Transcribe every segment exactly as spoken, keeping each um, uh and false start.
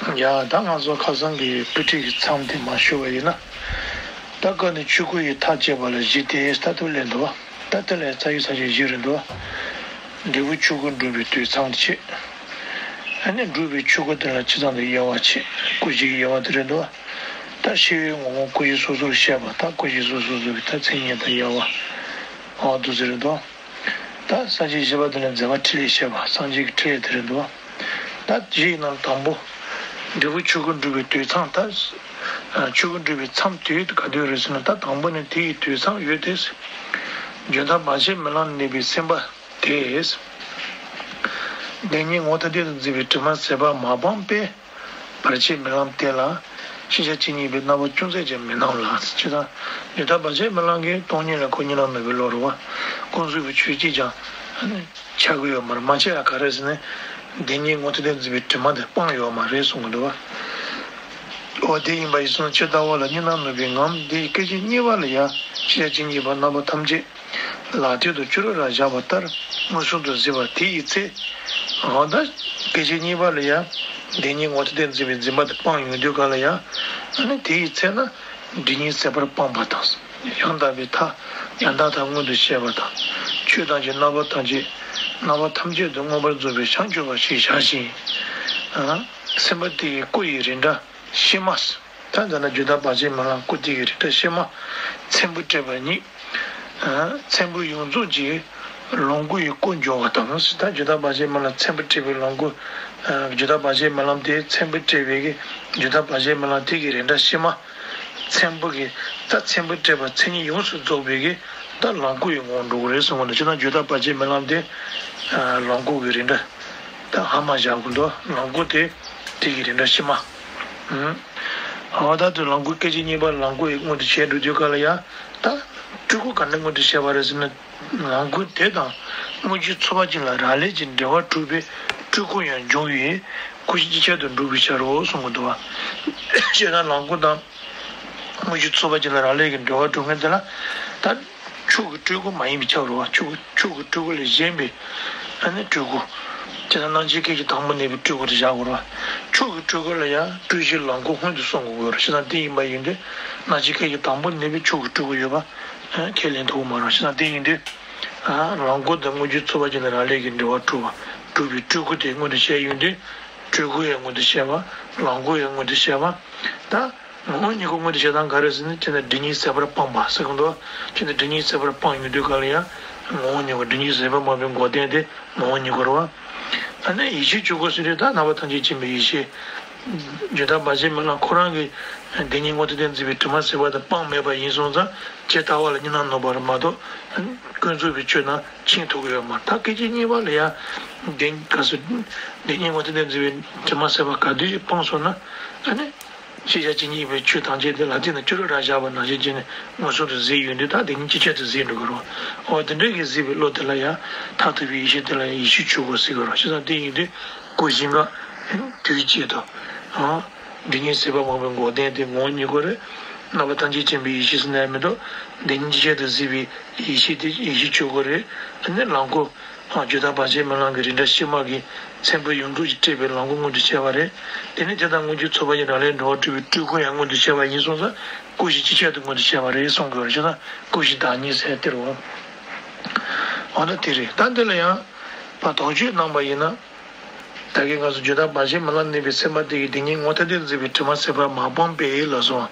ཡ། ད་ང་ཚོ་ཁ་སང་གི་དཔེ་ཁྲིད་ཀྱི་མཚམས་དེ་མར་ཞུ་བ་ཡིན་ན། ད་སྐབས་ནས་ཆོས་སྐུ་ཡི་མཐའ་བཅད་པ་ལ་བཞི་སྟེ་ད་ལྟ་ལས་འདུག་བ། ད་ལྟ་ལས་རྩ་བའི་ས་བཅད་བཞི་རེད་འདུག་བ། འབྲས་བུ་ཆོས་སྐུ་འགྲུབ་པའི་དུས་མཚམས་བཅད། ཨ་ནི་འགྲུབ་པའི་ཆོས་སྐུ་དེ་ལ་སྤྱི་བཏང་དུ་དབྱེ་བ་ཕྱེ། སྐུ་བཞི་གི་དབྱེ་བ་དེ་རེད་འདུག་བ། ད་ཤེས་ཡོན་ངོ་བོ་སྐུ་བཞི་སོ་སོར་བཤད་པ། ད་སྐུ་བཞི་སོ་སོ་སོ་གི་ད་མཚན་ཉིད་དང་དབྱེ་བ། འོ་འདུག་ཟེར་རེད་འདུག་ད་ས་བཅད་བཞི་པ་དེ་ལ་མཛད་པ་ཕྲིན་ལས་བཤད་པ། སངས་རྒྱས་ཀྱི་ཕྲིན་ལས་དེ་རེད་འདུག་ད་བཞི་ཡི་ནང་དང་པོ། འབྲས་བུ་ཆོས་སྐུ་འགྲུབ་པའི་དུས་མཚམས། ད་ཆོས་སྐུ་འགྲུབ་པའི་མཚམས་དེ་ག་དུས་རེད་ཟེར་ན། ད་དང་པོ་ནས་དེ་ཡི་དུས་མཚམས་ཡོད་དེ། འཇོ་མདའ་བར་ཆད་མེ་ལྷམ་གནས་པའི་སེམས་པ་དེས། བདེན་གཉིས་ངོ་ཐ་དད་དུ་འཛིན་པའི་དྲི་མ་ཟད་པ་མ་སྤངས་པས། བར་ཆད་མེ་ལྷམ་དེ་ལ་ཤེས་བྱ་ཇི་སྙེད་པའི་རྣམ་པ་ཅུང་ཟད་ཀྱང་མི་སྣང་ལ། ཇི་ལྟར་ཇི་ལྟར་བར་ཆད་མེ་ལྷམ་གྱི་སྟོང་ཉིད་ལ་ཁོ་གཉིས་སྣང་ནུབ་པའི་བློ་རེད་བ། ཀུན་རྫོབ་པའི་ཆོས་གཅིག་ཀྱང་ཆགས་ཀྱི་ཡོད་མ་རེད། མ་ཆགས་ཡ་ག་རེ་ཟེར་ན། བདེན་གཉིས་ངོ་ཐ་དད་འཛིན་པའི་དྲི་མ་དེ་སྤངས་ཡོད་མ་རེད་གསུང་གི་འདུག་བ། འོ་དེ་ཡིན་པ་ཡིན་སོང་ཇི་ལྟ་བ་ལ་གཉིས་སྣང་ནུབ་པའི་ངང་། དེའི་སྐད་ཅིག་གཉིས་པ་ལ་ཡང་ཤེས་བྱ་ཇི་སྙེད་པ་རྣམ་པ་ཐམས་ཅད་ལག་མཐིལ་དུ་ཆུ་རུ་ར་བཞག་པ་ལྟར་མངོན་སུམ་དུ་གཟིགས་པ་དེ་ཡི་ཚེ། འོ་ད་སྐད་ཅིག་གཉིས་པ་ལ་ཡང་བདེན་གཉིས་ངོ་ཐ་དད་འཛིན་པའི་འཛིན་པ་དེ་སྤངས་ཡོང་དུས་ག་ལ་ཡང་། ཨ་ནི་དེ་ཡི་ཚེ་ན་སྒྲིབ་གཉིས་ཟད་པར་སྤངས་པ་དང་། ཡང་དག་པའི་མཐའ་ཡང་དག་མཐའ་མངོན་དུ་བྱས་པ་དང་། ཆོས་ཐམས་ཅད་རྣམ་པ་ཐམས་ཅད་རྣམ་པ་ཐམས་ཅད་དུ་མངོན་པར་རྫོགས་པའི་བྱང་ཆུབ་པ་ཞེས་བྱ་ཞིང་། སེམས་དཔའ་དེ་ཡི་སྐུ་ཡི་རིགས་འདྲ་ཕྱི་མ། ད་ལྟ་ན་ཇོ་མདའ་བར་ཆད་མེ་ལྷམ་སྐུ་དེ་ཡི་རིགས་འདྲ་ཕྱི་མ། ཚེམ་བུ་བྲེས་པ་ཉིད། ཚེམ་བུ་ཡོངས་རྫོགས་ཀྱི་ལོངས་སྐུ་ཡི་སྐུ་འཇོག་པ་དང་། ད་ཇོ་མདའ་བར་ཆད་མེ་ལྷམ་ཚེམ་བུ་བྲེས་པའི་ལོངས་སྐུ། ཇོ་མདའ་བར་ཆད་མེ་ལྷམ་དེ་ཚེམ་བུ་བྲེས་པའི་གི་ཇོ་མདའ་བར་ཆད་མེ་ལྷམ་དེ་གི་རིགས་འདྲ་ཕྱི་མ། ཚེམ་བུ་གི་ད་ཚེམ་བུ་བྲེས་པ་མཚན་ཉིད་ཡོངས་སུ་རྫོགས་པའི་གི་ད་ལོངས་སྐུ་ཡི་ངོ་བོ་འགྲོ་གི་རེད་གསུང་གི་འདུག་ཇི་ལྟར་ཇོ་མདའ་བར་ཆད་མེ་ལྷམ་དེ་ལོངས་སྐུ་གི་རིགས་འདྲ། ད་ཧ་མ་བཞག་གི་འདུག་ལོངས་སྐུ་དེ་དེ་གི་རིགས་འདྲ་ཕྱི་མ། ཨ་ད་དུ་ལོངས་སྐུ་སྐད་ཅིག་གཉིས་པ་ལོངས་སྐུ་ཡི་མངོན་དུ་བྱས་འགྲོ་དུས་ག་ལ་ཡང་། ད་སྤྲུལ་སྐུ་ག་འདྲ་མངོན་དུ་བྱས་པ་རེད་ཟེར་ན། ལོངས་སྐུ་དེ་དང་དངོས་གཞི་ཚོགས་པ་ཅན་ལ་རག་ལས་ཀྱི་འབྲེལ་བ་གྲུབ་པའི་སྤྲུལ་སྐུ་ཡང་འབྱུང་བས་སྐུ་བཞི་སྤྱི་ཁྱབ་ཏུ་འགྲུབ་པའི་ཕྱིར་རོ་གསུང་གི་འདུག་བ། སྤྱིར་ན་ལོངས་སྐུ་དང་དངོས་གཞི་ཚོགས་པ་ཅན་ལ་རག་ལས་ཀྱི་འབྲེལ་བ་གྲུབ་མཁན་དེ་ལ་ད་མཆོག་གི་སྤྲུལ་སྐུ་མ་ཡིན་པའི་ཕྱིར་རོ། མཆོག་གི་མཆོག་གི་སྤྲུལ་སྐུ་ལས་གཞན་པའི་ཨ་ནི་སྤྲུལ་སྐུ། དེ་ལ་སྣང་བྱེད་སྐད་ཅིག་དང་པོ་གནས་པའི་སྤྲུལ་སྐུ་དེ་བཞག་དགོས་རེད་བ། མཆོག་གི་སྤྲུལ་སྐུ་ལ་ཡང་སྤྲུལ་གཞི་ལོངས་སྐུ་སྔོན་དུ་སོང་དགོས་རེད། བྱས་ཙང་དེ་ཡིན་པ་ཡིན་དུས་སྣང་བྱེད་སྐད་ཅིག་དང་པོ་གནས་པའི་མཆོག་གི་སྤྲུལ་སྐུ་ཡོད་པ་ཁས་ལེན་ཐུབ་ཀྱི་མ་རེད། བྱས་ཙང་དེ་ཡིན་དུས། ཨ། ལོངས་སྐུ་དང་དངོས་གཞི་ཚོགས་པ་ཅན་ལ་རག་ལས་ཀྱི་འབྲེལ་བ་གྲུབ་པ། གྲུབ་པའི་སྤྲུལ་སྐུ་དེ་མངོན་དུ་བྱས་ཡོང་དུས། སྤྲུལ་སྐུ་ཡང་མངོན་དུ་བྱས་པ། ལོངས་སྐུ་ཡང་མངོན་དུ་བྱས་པ། ད་ངོ་བོ་ཉིད་སྐུ་མངོན་དུ་བྱས་སྟངས་ག་རེ་ཟེར་ན། དེ་ནི་སྒྲིབ་གཉིས་ཟད་པར་སྤངས་པ་ཟེར་གི་འདུག་དེ་ནི་སྒྲིབ་གཉིས་ཟད་པར་སྤངས་ཡོང་དུས་ག་ལ་ཡང་ངོ་བོ་ཉིད་སྐུ། སྒྲིབ་གཉིས་ཟད་པར་སྤངས་པའི་འགོག་བདེན་དེ་ངོ་བོ་ཉིད་སྐུ་རེད་བ། ཨ་ནི་ཡེ་ཤེས་ཆོས་སྐུ་ཟེར་དུས་ད་རྣམ་པ་ཐམས་ཅད་མཁྱེན་པའི་ཡེ་ཤེས། ཇི་ལྟར་བར་ཆད་མེད་ལ་ཁོ་རང་གི་བདེན་གཉིས་ངོ་ཐ་དད་འཛིན་པའི་དྲི་མ་ཟད་པ་དེ་སྤངས་མེད་པ་ཡིན་སོང་ཙང་ཇི་ལྟ་བ་ལ་གཉིས་སྣང་ནོར་བ་རེད་མ་གཏོགས། ཀུན་རྫོབ་པའི་ཆོས་ནང་ཕྱིན་ཐུབ་ཀྱི་ཡོད་མ་རེད། ད་སྐད་ཅིག་གཉིས་པ་ལ་ཡང་བདེན་ག་སུ་བདེན་གཉིས་ངོ་ཐ་དད་འཛིན་པའི་དྲི་མ་ཟད་པ་ག་དུས་སྤངས་སོང་ན། ཨ་ནི། ཤེས་བྱ་ཇི་སྙེད་པའི་ཆོས་ཐམས་ཅད་དེ་ལག་མཐིལ་ན་ཆུ་རུ་ར་བཞག་པ་ནང་བཞིན་བྱས་ནས་མངོན་སུམ་དུ་གཟིགས་ཡོང་དུས་ད་བདེན་གཉིས་སྤྱི་ཁྱབ་ཏུ་གཟིགས་འགྲོ་གི་རེད། འོ་དེ་འདྲ་གི་གཟིགས་པའི་བློ་དེ་ལ་ཡང་མཐར་ཐུག་པའི་ཡེ་ཤེས་དེ་ལ་ཡང་ཡེ་ཤེས་ཆོས་སྐུ་ཟེར་གི་རེད། བྱས་ཙང་དེ་ཡིན་དུས་སྐུ་བཞི་ལྔ་དུས་གཅིག་ཏུ། ཨ། བདེན་གཉིས་ཟད་པ་སྤངས་པའི་འགོག་བདེན་དེ་ངོ་བོ་ཉིད་སྐུ་རེད། རྣམ་པ་ཐམས་ཅད་མཁྱེན་པའི་ཡེ་ཤེས་ཟེར་ན་ཡང་མི་འདུག་བདེན་གཉིས་སྤྱི་ཁྱབ་ཏུ་གཟིགས་པའི་ཡེ་ཤེས་དེ་ཡེ་ཤེས་ཆོས་སྐུ་རེད། ཨ་ནི་ལོངས་སྐུ། ཨ། ཇི་ལྟར་བར་ཆད་མེད་ལམ་གྱི་རིགས་འདྲ་ཕྱི་མ་གི་ཚེམ་བུ་ཡོངས་རྫོགས་ཀྱིས་སྤྲས་པའི་ལོངས་སྐུ་མངོན་དུ་བྱས་པ་རེད། དེ་ནས་དེ་དང་དངོས་གཞི་ཚོགས་པ་ཡི་རང་ལས་འགྲོ་བ་སྤྲུལ་པའི་སྤྲུལ་སྐུ་ཡང་མངོན་དུ་བྱས་པ་ཡིན་སོང་ཙང་སྐུ་བཞི་སྤྱི་ཁྱབ་ཏུ་མངོན་དུ་བྱས་པ་རེད་གསུང་དགོས་རེད། བྱས་ཙང་སྐུ་བཞི་བདག་ཉིད་ཟེར་དེ་རེད་བ། འོ་ན་དེ་རེད། ད་འདི་ལ་ཡང་ཕར་དོགས་གཅོད་གནང་པ་ཡིན་ན། ད་གིན་ང་ཚོ་ཇི་ལྟར་བར་ཆད་མེད་ལམ་གནས་པའི་སེམས་པ་དེ་གིས་བདེན་གཉིས་ངོ་ཐ་དད་འཛིན་པའི་དྲི་མ་ཟད་པར་མ་སྤངས་པས་ལབ་སོང་།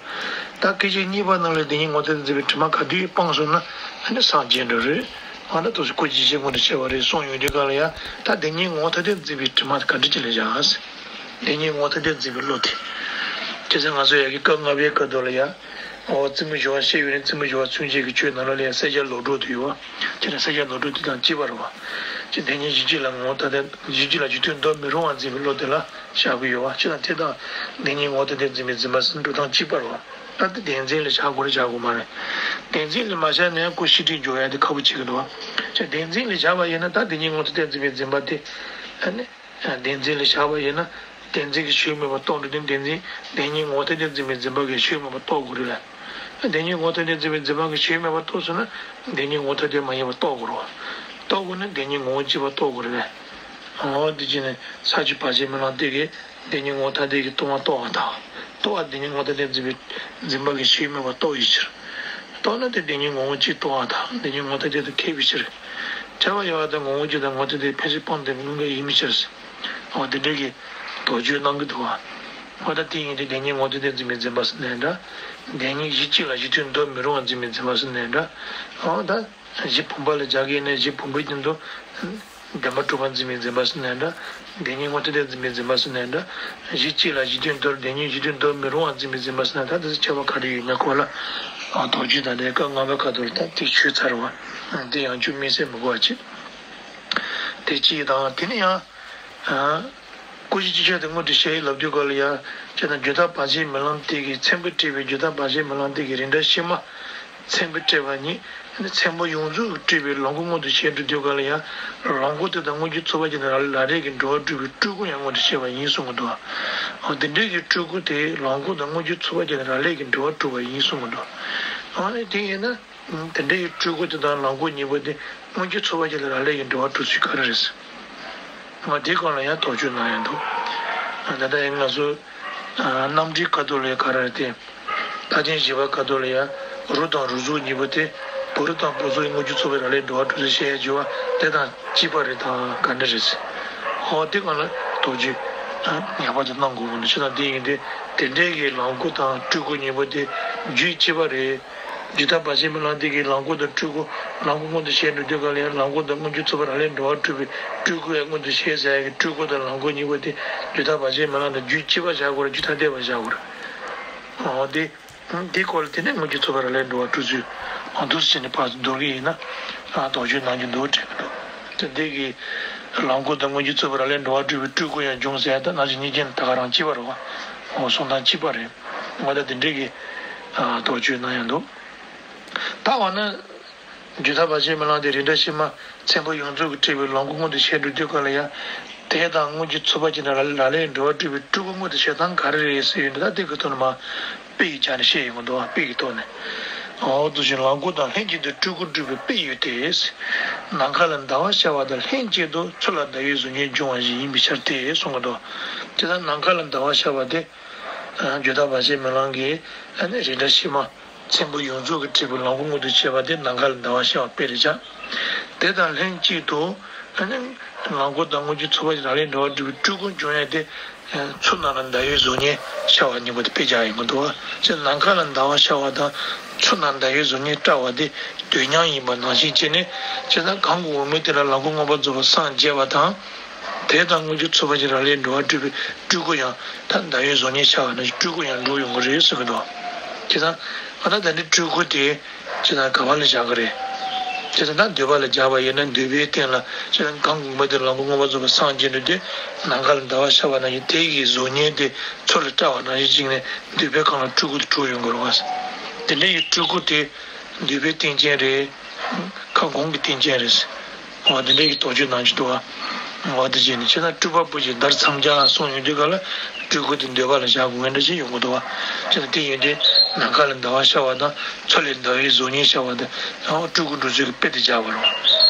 ད་སྐད་ཅིག་གཉིས་པ་ནང་ལས་བདེན་གཉིས་ངོ་ཐ་དད་འཛིན་པའི་དྲི་མ་ག་དུས་སྤངས་སོང་ན་ཨ་ནི་སངས་རྒྱས་འགྲོ་རེད། ཨ་ནི་དུས་སུ་སྐུ་བཞི་སྤྱི་མངོན་དུ་བྱས་པ་རེད་གསུངས་ཡོང་དུས་ག་ལ་ཡང་ད་བདེན་གཉིས་ངོ་ཐ་དད་འཛིན་པའི་དྲི་མ་ག་འདྲ་ཅིག་ལ་བཞག་ཟེར། བདེན་གཉིས་ངོ་ཐ་དད་འཛིན་པའི་བློ་དེ། ཁྱེད་ཚོས་ང་ཚོ་ཡ་གི་སྐབས་ལྔ་པའི་སྐབས་དུ་ལ་ཡ། འོ་རྩེ་མོ་བཞི་པ་བཤད་ཡོད་རེད། རྩེ་མོ་བཞི་པ་མཚོན་བྱེད་ཀྱི་ཆོས་ནང་ལོགས་ལ་ཡང་བསལ་བྱ་ལོག་སྒྲུབ་དེ་ཡོད་བ། ཁྱེད་རང་བསལ་བྱ་ལོག་སྒྲུབ་དེ་དང་གཅིག་པ་རེད་བ། ཅེས་བདེན་གཉིས་གཞི་གཅིག་ལ་ངོ་ཐ་དད་གཞི་གཅིག་ལ་གཞི་མཐུན་འདོད་མི་རུང་བར་འཛིན་པའི་བློ་དེ་ལ་བཞག་གི་ཡོད་བ། ཅེས་དང་དེ་དང་བདེན་གཉིས་ངོ་ཐ་དད་འཛིན་པའི་འཛིན་པ་ཟེར་འགྲོ་སྟངས་གཅིག་པ་རེད་བ། ད་དེ་བདེན་འཛིན་ལ་བཞག་དགོས་རེད་བཞག་དགོས་མ་རེད། བདེན་འཛིན་ལ་མ་བཞག་ན་ཡང་ཁོ་ཤེས་སྒྲིབ་འཇོག་ཡ་དེ་ཁག་པོ་ཆགས་ཀྱི་འདུག་བ། ཅེས་བདེན་འཛིན་ལ་བཞག་པ་ཡིན་ན་ད་བདེན་གཉིས་ངོ་ཐ་དད་འཛིན་པའི་འཛིན་པ་དེ་ཨ་ནི། བདེན་འཛིན་ལ་བཞག་པ་ཡིན་ན། བདེན་འཛིན་གྱི་ཆོས་མེད་པར་རྟོགས་འགྲོ་དུས་བདེན་འཛིན་བདེན་གཉིས་ངོ་ཐ་དད་འཛིན་པའི་འཛིན་པ་གི་ཆོས་མེད་པར་རྟོགས་དགོས་རེད་ལ། བདེན་གཉིས་ངོ་ཐ་དད་འཛིན་པའི་འཛིན་པ་གི་ཆོས་མེད་པར་རྟོགས་སོང་ན། བདེན་གཉིས་ངོ་ཐ་དད་མ་ཡིན་པར་རྟོགས་དགོས་རེད་བ། རྟོགས་དགོས་ན་བདེན་གཉིས་ངོ་བོ་གཅིག་པར་རྟོགས་དགོས་རེད་ལ། འོ་དེ་བྱས་ནས་ས་བཅུ་བར་ཆད་མེད་ལམ་དེ་གིས་བདེན་གཉིས་ངོ་ཐ་དད་ཀྱི་རྟོག་པ་རྟོགས་པར་ཐལ། རྟོགས་པ་བདེན་གཉིས་ངོ་ཐ་དད་འཛིན་པའི་འཛིན་པ་གི་ཤེས་མེད་པ་རྟོགས་པའི་ཕྱིར། རྟོགས་ན་དེ་བདེན་གཉིས་ངོ་བོ་གཅིག་རྟོགས་པར་ཐལ། བདེན་གཉིས་ངོ་ཐ་དད་དུ་ཁེགས་པའི་ཕྱིར། ཁྱབ་པ་ཡོད་པ་དང་ངོ་བོ་གཅིག་དང་ངོ་ཐ་དད་ཕན་ཚུན་སྤངས་ཏེ་དངོས་འགལ་ཡིན་པའི་ཕྱིར། འོ་དེ་འདྲའི་གི་དོགས་གཅོད་གནང་གི་འདུག་བ། འོ་ད་དེ་ཡིན་དུས་བདེན་གཉིས་ངོ་ཐ་དད་འཛིན་པའི་འཛིན་པ་ཟེར་ནའི་འདྲ། བདེན་གཉིས་གཞི་གཅིག་ལ་གཞི་མཐུན་འདོར་མི་རུང་བ་འཛིན་པའི་འཛིན་པ་ཟེར་ནའི་འདྲ། འོ་ད། གཞི་བུམ་པ་ལ་སྦྱར་གྱི་ཡིན་ན་གཞི་བུམ་པའི་སྟེང་དུ་བདེན་པ་གྲུབ་པ་འཛིན་པའི་འཛིན་པ་ཟེར་ནའི་འདྲ། བདེན་གཉིས་ངོ་ཐ་དད་འཛིན་པའི་འཛིན་པ་ཟེར་ནའི་འདྲ། གཞི་གཅིག་ལ་གཞི་མཐུན་འདོར། བདེན་གཉིས་གཞི་མཐུན་འདོར་མི་རུང་བ་འཛིན་པའི་འཛིན་པ་ཟེར་ནའི་འདྲ། དེ་ཚོ་ཁྱད་པར་ག་རེ་ཡོད་མེད་སྐོར་ལ་དོགས་གཅོད་དང་ལས་ཀ་ལྔ་པའི་ཁ་ཐོག་ལ་ད་ཐག་གཅོད་ཚར་བ། དེ་ཡང་བཅུད་དམིགས་བསལ་མི་དགོས་པ་བྱེད། དེ་གཅིག་དང་དེ་ནས་ཡང་། ཀུན་གཞི་སྤྱི་ཆོས་དེ་མངོན་དུ་བྱས་ལབ་དུས་སྐབས་ལ་ཡང་བྱས་ན་རྒྱུ་མཐའ་བར་ཆད་མེད་ལམ་དེ་གི་ཚན་པས་སྤྲས་པའི་རྒྱུ་མཐའ་བར་ཆད་མེད་ལམ་དེ་གི་རིགས་འདྲ་ཕྱི་མ་ཚན་པས་སྤྲས་པ་ཉིད་ཚན་པ་ཡོངས་རྫོགས་ཀྱིས་སྤྲས་པའི་ལོངས་སྐུ་མངོན་དུ་བྱས་འགྲོ་དུས་སྐབས་ལ་ཡང་ལོངས་སྐུ་དེ་དང་དངོས་རྒྱུ་ཚོགས་པ་ཅན་དང་རག་ལས་ཀྱི་འབྲེལ་བ་གྲུབ་པའི་སྤྲུལ་སྐུ་ཡང་མངོན་དུ་བྱས་པ་ཡིན་གསུང་གི་འདུག་འོ་དེ་འདྲའི་གི་སྤྲུལ་སྐུ་དེ་ལོངས་སྐུ་དང་དངོས་རྒྱུ་ཚོགས་པ་ཅན་དང་རག་ལས་ཀྱི་འབྲེལ་བ་གྲུབ་པ་ཡིན་གསུང་གི་འདུག་འོ་ནི་དེ་ཡིན་ན། དེ་འདྲ་ཡི་སྤྲུལ་སྐུ་དེ་དང་ལོངས་སྐུ་གཉིས་པོ་དེ་དངོས་རྒྱུ་ཚོགས་པ་ཅན་དང་རག་ལས་ཀྱི་འབྲེལ་བ་གྲུབ་ཚུལ་ག་རེ་རེད། ང་དེའི་སྐོར་ལ་ཡང་དོགས་གཅོད་གནང་ཡ་འདུག་ད་ལྟ་ཡང་ང་ཚོ་རྣམ་འགྲེལ་ཁ་ཐོག་ལ་ཡང་ག་རེ་རེད་དེ། རྟགས་ཅན་བཞི་པ་ཁ་ཐོག་ལ་ཡང་རོ་དང་རོ་གཟུགས་གཉིས་པོ་དེ་བ་རོ་དང་བ་གཟུགས་དངོས་རྒྱུ་ཚོགས་པའི་རག་ལས་འབྲེལ་བ་གྲུབ་ཚུལ་བཤད་ཡ་བྱས་པ་དེ་དང་གཅིག་པ་རེད་དམ་ག་འདྲ་རེད། ཨོ་དེ་སྒང་ལ་དོགས་གཅོད་ངེས་པར་དུ་གནང་དགོས་ཀྱི་འདུག་བྱས་ཙང་དེ་ཡིན་དུས་དེ་འདྲའི་གི་ལོངས་སྐུ་དང་སྤྲུལ་སྐུ་གཉིས་པོ་དེ་རྒྱུད་གཅིག་པ་རེད། རྒྱུ་མཐའ་བར་ཆད་མེད་ལམ་དེ་གི་ལོངས་སྐུ་དང་སྤྲུལ་སྐུ། ལོངས་སྐུ་མངོན་དུ་བྱས་འགྲོ་དུས་སྐབས་ལ་ཡང་ལོངས་སྐུ་དང་དངོས་རྒྱུ་ཚོགས་པའི་རག་ལས་འབྲེལ་བ་གྲུབ་པའི་སྤྲུལ་སྐུ་ཡང་མངོན་དུ་བྱས་ཟེར་ཡ་གི་སྤྲུལ་སྐུ་དང་ལོངས་སྐུ་གཉིས་པོ་དེ་རྒྱུ་མཐའ་བར་ཆད་མེད་ལམ་དང་རྒྱུད་གཅིག་པ་བཞག་དགོས་རེད། རྒྱུ་ཐ་དད་པ་བཞག་དགོས་རེད། འོ་དེ། འདི་སྐོར་ལ་དེ་ནས་དངོས་རྒྱུ་ཚོགས་པའི་རག་ལས་འབྲེལ་བ་གྲུབ་ཚུལ་འོ་འདུག་སེ་བྱས་ནས་ཕར་ཚུར་འདོར་གྱི་ཡིན་ན། ཨ་དོགས་གཅོད་གནང་རྒྱུ་འདུག་དྲན་གྱི་འདུག་དེ་འདི་གི་ལོངས་སྐུ་དང་དངོས་རྒྱུ་ཚོགས་པའི་རག་ལས་འབྲེལ་བ་གྲུབ་པའི་སྤྲུལ་སྐུ་ཡང་འབྱུང་ཟེར་ཡ་ད་ནང་བཞིན་གཉིས་ཀྱི་ད་ག་རང་གཅིག་པ་རེད་བ། འོ་གསུང་སྟངས་གཅིག་པ་རེད། འོ་ད་དེ་འདྲའི་གི་ཨ་དོགས་གཅོད་གནང་ཡ་འདུག་ད་འོ་ན། རྒྱུ་མཐའ་བར་ཆད་མེད་ལམ་དེ་རིགས་འདྲ་ཕྱི་མ་ཚན་པ་ཡོངས་རྫོགས་ཀྱིས་སྤྲས་པའི་ལོངས་སྐུ་མངོན་དུ་བྱས་འགྲོ་དུས་སྐབས་ལ་ཡང་། དེ་དང་དངོས་རྒྱུ་ཚོགས་པ་ཅན་དང་རག་ལས་འབྲེལ་བ་གྲུབ་པའི་སྤྲུལ་སྐུ་མངོན་དུ་བྱེད་སྟངས་ག་རེ་རེད་ཟེར་ཡོང་དུས་ད་དེ་གི་ཐོག་ནས་མར་དཔེ་ཡི་ཆ་ནས་བཤད་ཡོང་གི་འདུག་དཔེ་ཡི་ཐོག་ནས། འོ་འདུག་སེ་ལོངས་སྐུ་དང་ལྷན་ཅིག་ཏུ་སྤྲུལ་སྐུ་སྒྲུབ་པའི་དཔེ་ཡོད་དེ། ནམ་མཁའ་ལ་ཟླ་བ་ཤར་བ་དང་ལྷན་ཅིག་ཏུ་ཚུར་ལ་ཟླ་བའི་གཟུགས་བརྙན་འབྱུང་བ་བཞིན་ཡིན་པའི་ཕྱིར་ཏེ་གསུང་གི་འདུག་དེ་ལྟར་ནམ་མཁའ་ལ་ཟླ་བ་ཤར་བ་དེ། རྒྱུ་མཐའ་བར་ཆད་མེད་ལམ་གྱི་རིགས་འདྲ་ཕྱི་མ། ཚན་པ་ཡོངས་རྫོགས་ཀྱིས་སྤྲས་པའི་ལོངས་སྐུ་མངོན་དུ་བྱས་པ་དེ་ནམ་མཁའ་ལ་ཟླ་བ་ཤར་བ་དཔེ་རེད་བྱ། དེ་དང་ལྷན་ཅིག་ཏུ། ལོངས་སྐུ་དང་དངོས་རྒྱུ་ཚོགས་པ་རག་ལས་འབྲེལ་བ་གྲུབ་པའི་སྤྲུལ་སྐུ་འབྱུང་ཡ་དེ། ཚུར་ནང་ལ་ཟླ་བའི་གཟུགས་བརྙན་ཤར་བ་གཉིས་པོ་དེ་དཔེ་བྱ་ཡོང་གི་འདུག་བ། ཅེས་ནམ་མཁའ་ལ་ཟླ་བ་ཤར་བ་དང་ཚུར་ནང་ཟླ་བའི་གཟུགས་བརྙན་བཀྲ་བ་དེ་དུས་མཉམ་ཡིན་པ་ནང་བཞིན་བྱས་ནས་ཇི་ལྟར་གང་གི་འོག་མིན་དེ་ལ་ལོངས་སྐུ་མངོན་པར་རྫོགས་པར་སངས་རྒྱས་པ་དང་། དེ་དང་དངོས་རྒྱུ་ཚོགས་པ་ཅན་རག་ལས་འབྲེལ་བ་གྲུབ་པའི་སྤྲུལ་སྐུ་ཡང་ད་ཟླ་བའི་གཟུགས་བརྙན་ཤར་བ་ནང་བཞིན་སྤྲུལ་སྐུ་ཡང་འགྲུབ་ཡོང་གི་རེད་གསུང་གི་འདུག་བྱས་ཙང་ཨ་ད་ད་ནི་སྤྲུལ་སྐུ་དེ་ཇི་ལྟར་ག་བ་ལ་བཞག་གི་རེད། བྱས་ཙང་ད་འདོད་པ་ལ་བཞག་པ་ཡིན་ན་འདོད་པའི་སྟེང་ལ་ཇི་ལྟར་གང་གི་འོག་མིན་དེ་ལོངས་སྐུ་མངོན་པར་རྫོགས་པར་སངས་རྒྱས་འགྲོ་དུས་ནམ་མཁའ་ལ་ཟླ་བ་ཤར་བ་ནང་བཞིན་དེ་ཡི་གཟུགས་བརྙན་དེ་ཚུར་ལ་བཀྲ་བ་ནང་བཞིན་བྱས་ནས་འདོད་པའི་ཁམས་ལ་སྤྲུལ་སྐུ་དེ་གྲུབ་ཡོང་གི་རེད་བ། དེ་འདྲ་ཡི་སྤྲུལ་སྐུ་དེ། འདོད་པའི་རྟེན་ཅན་རེད། ཁ་སྐོང་གི་རྟེན་ཅན་རེད། འོ་དེ་འདྲའི་གི་དོགས་གཅོད་གནང་གི་འདུག་བ། འོ་དེ་བྱས་ནས་ཕྱི་ནང་སྤྲུལ་པ་པོ་ཆེ་དར་མཚམས་སྦྱར་གསུངས་ཡོང་དུས་ག་ལ་སྤྲུལ་སྐུ་དེ་འདོད་པ་ལ་བཞག་དགོས་ངེས་འདྲ་ཞིག་ཡོང་གི་འདུག་བ། ཕྱི་ནང་དེ་ཡིན་དུས་ནམ་མཁའ་ལ་ཟླ་བ་ཤར་བ་དང་ཚུར་ལ་ཟླ་བའི་གཟུགས་བརྙན་ཤར་བ་དང་ཡང་སྤྲུལ་སྐུ་འགྲོ་ཚུལ་གྱི་དཔེ་དེ་སྦྱར་བ་རེད།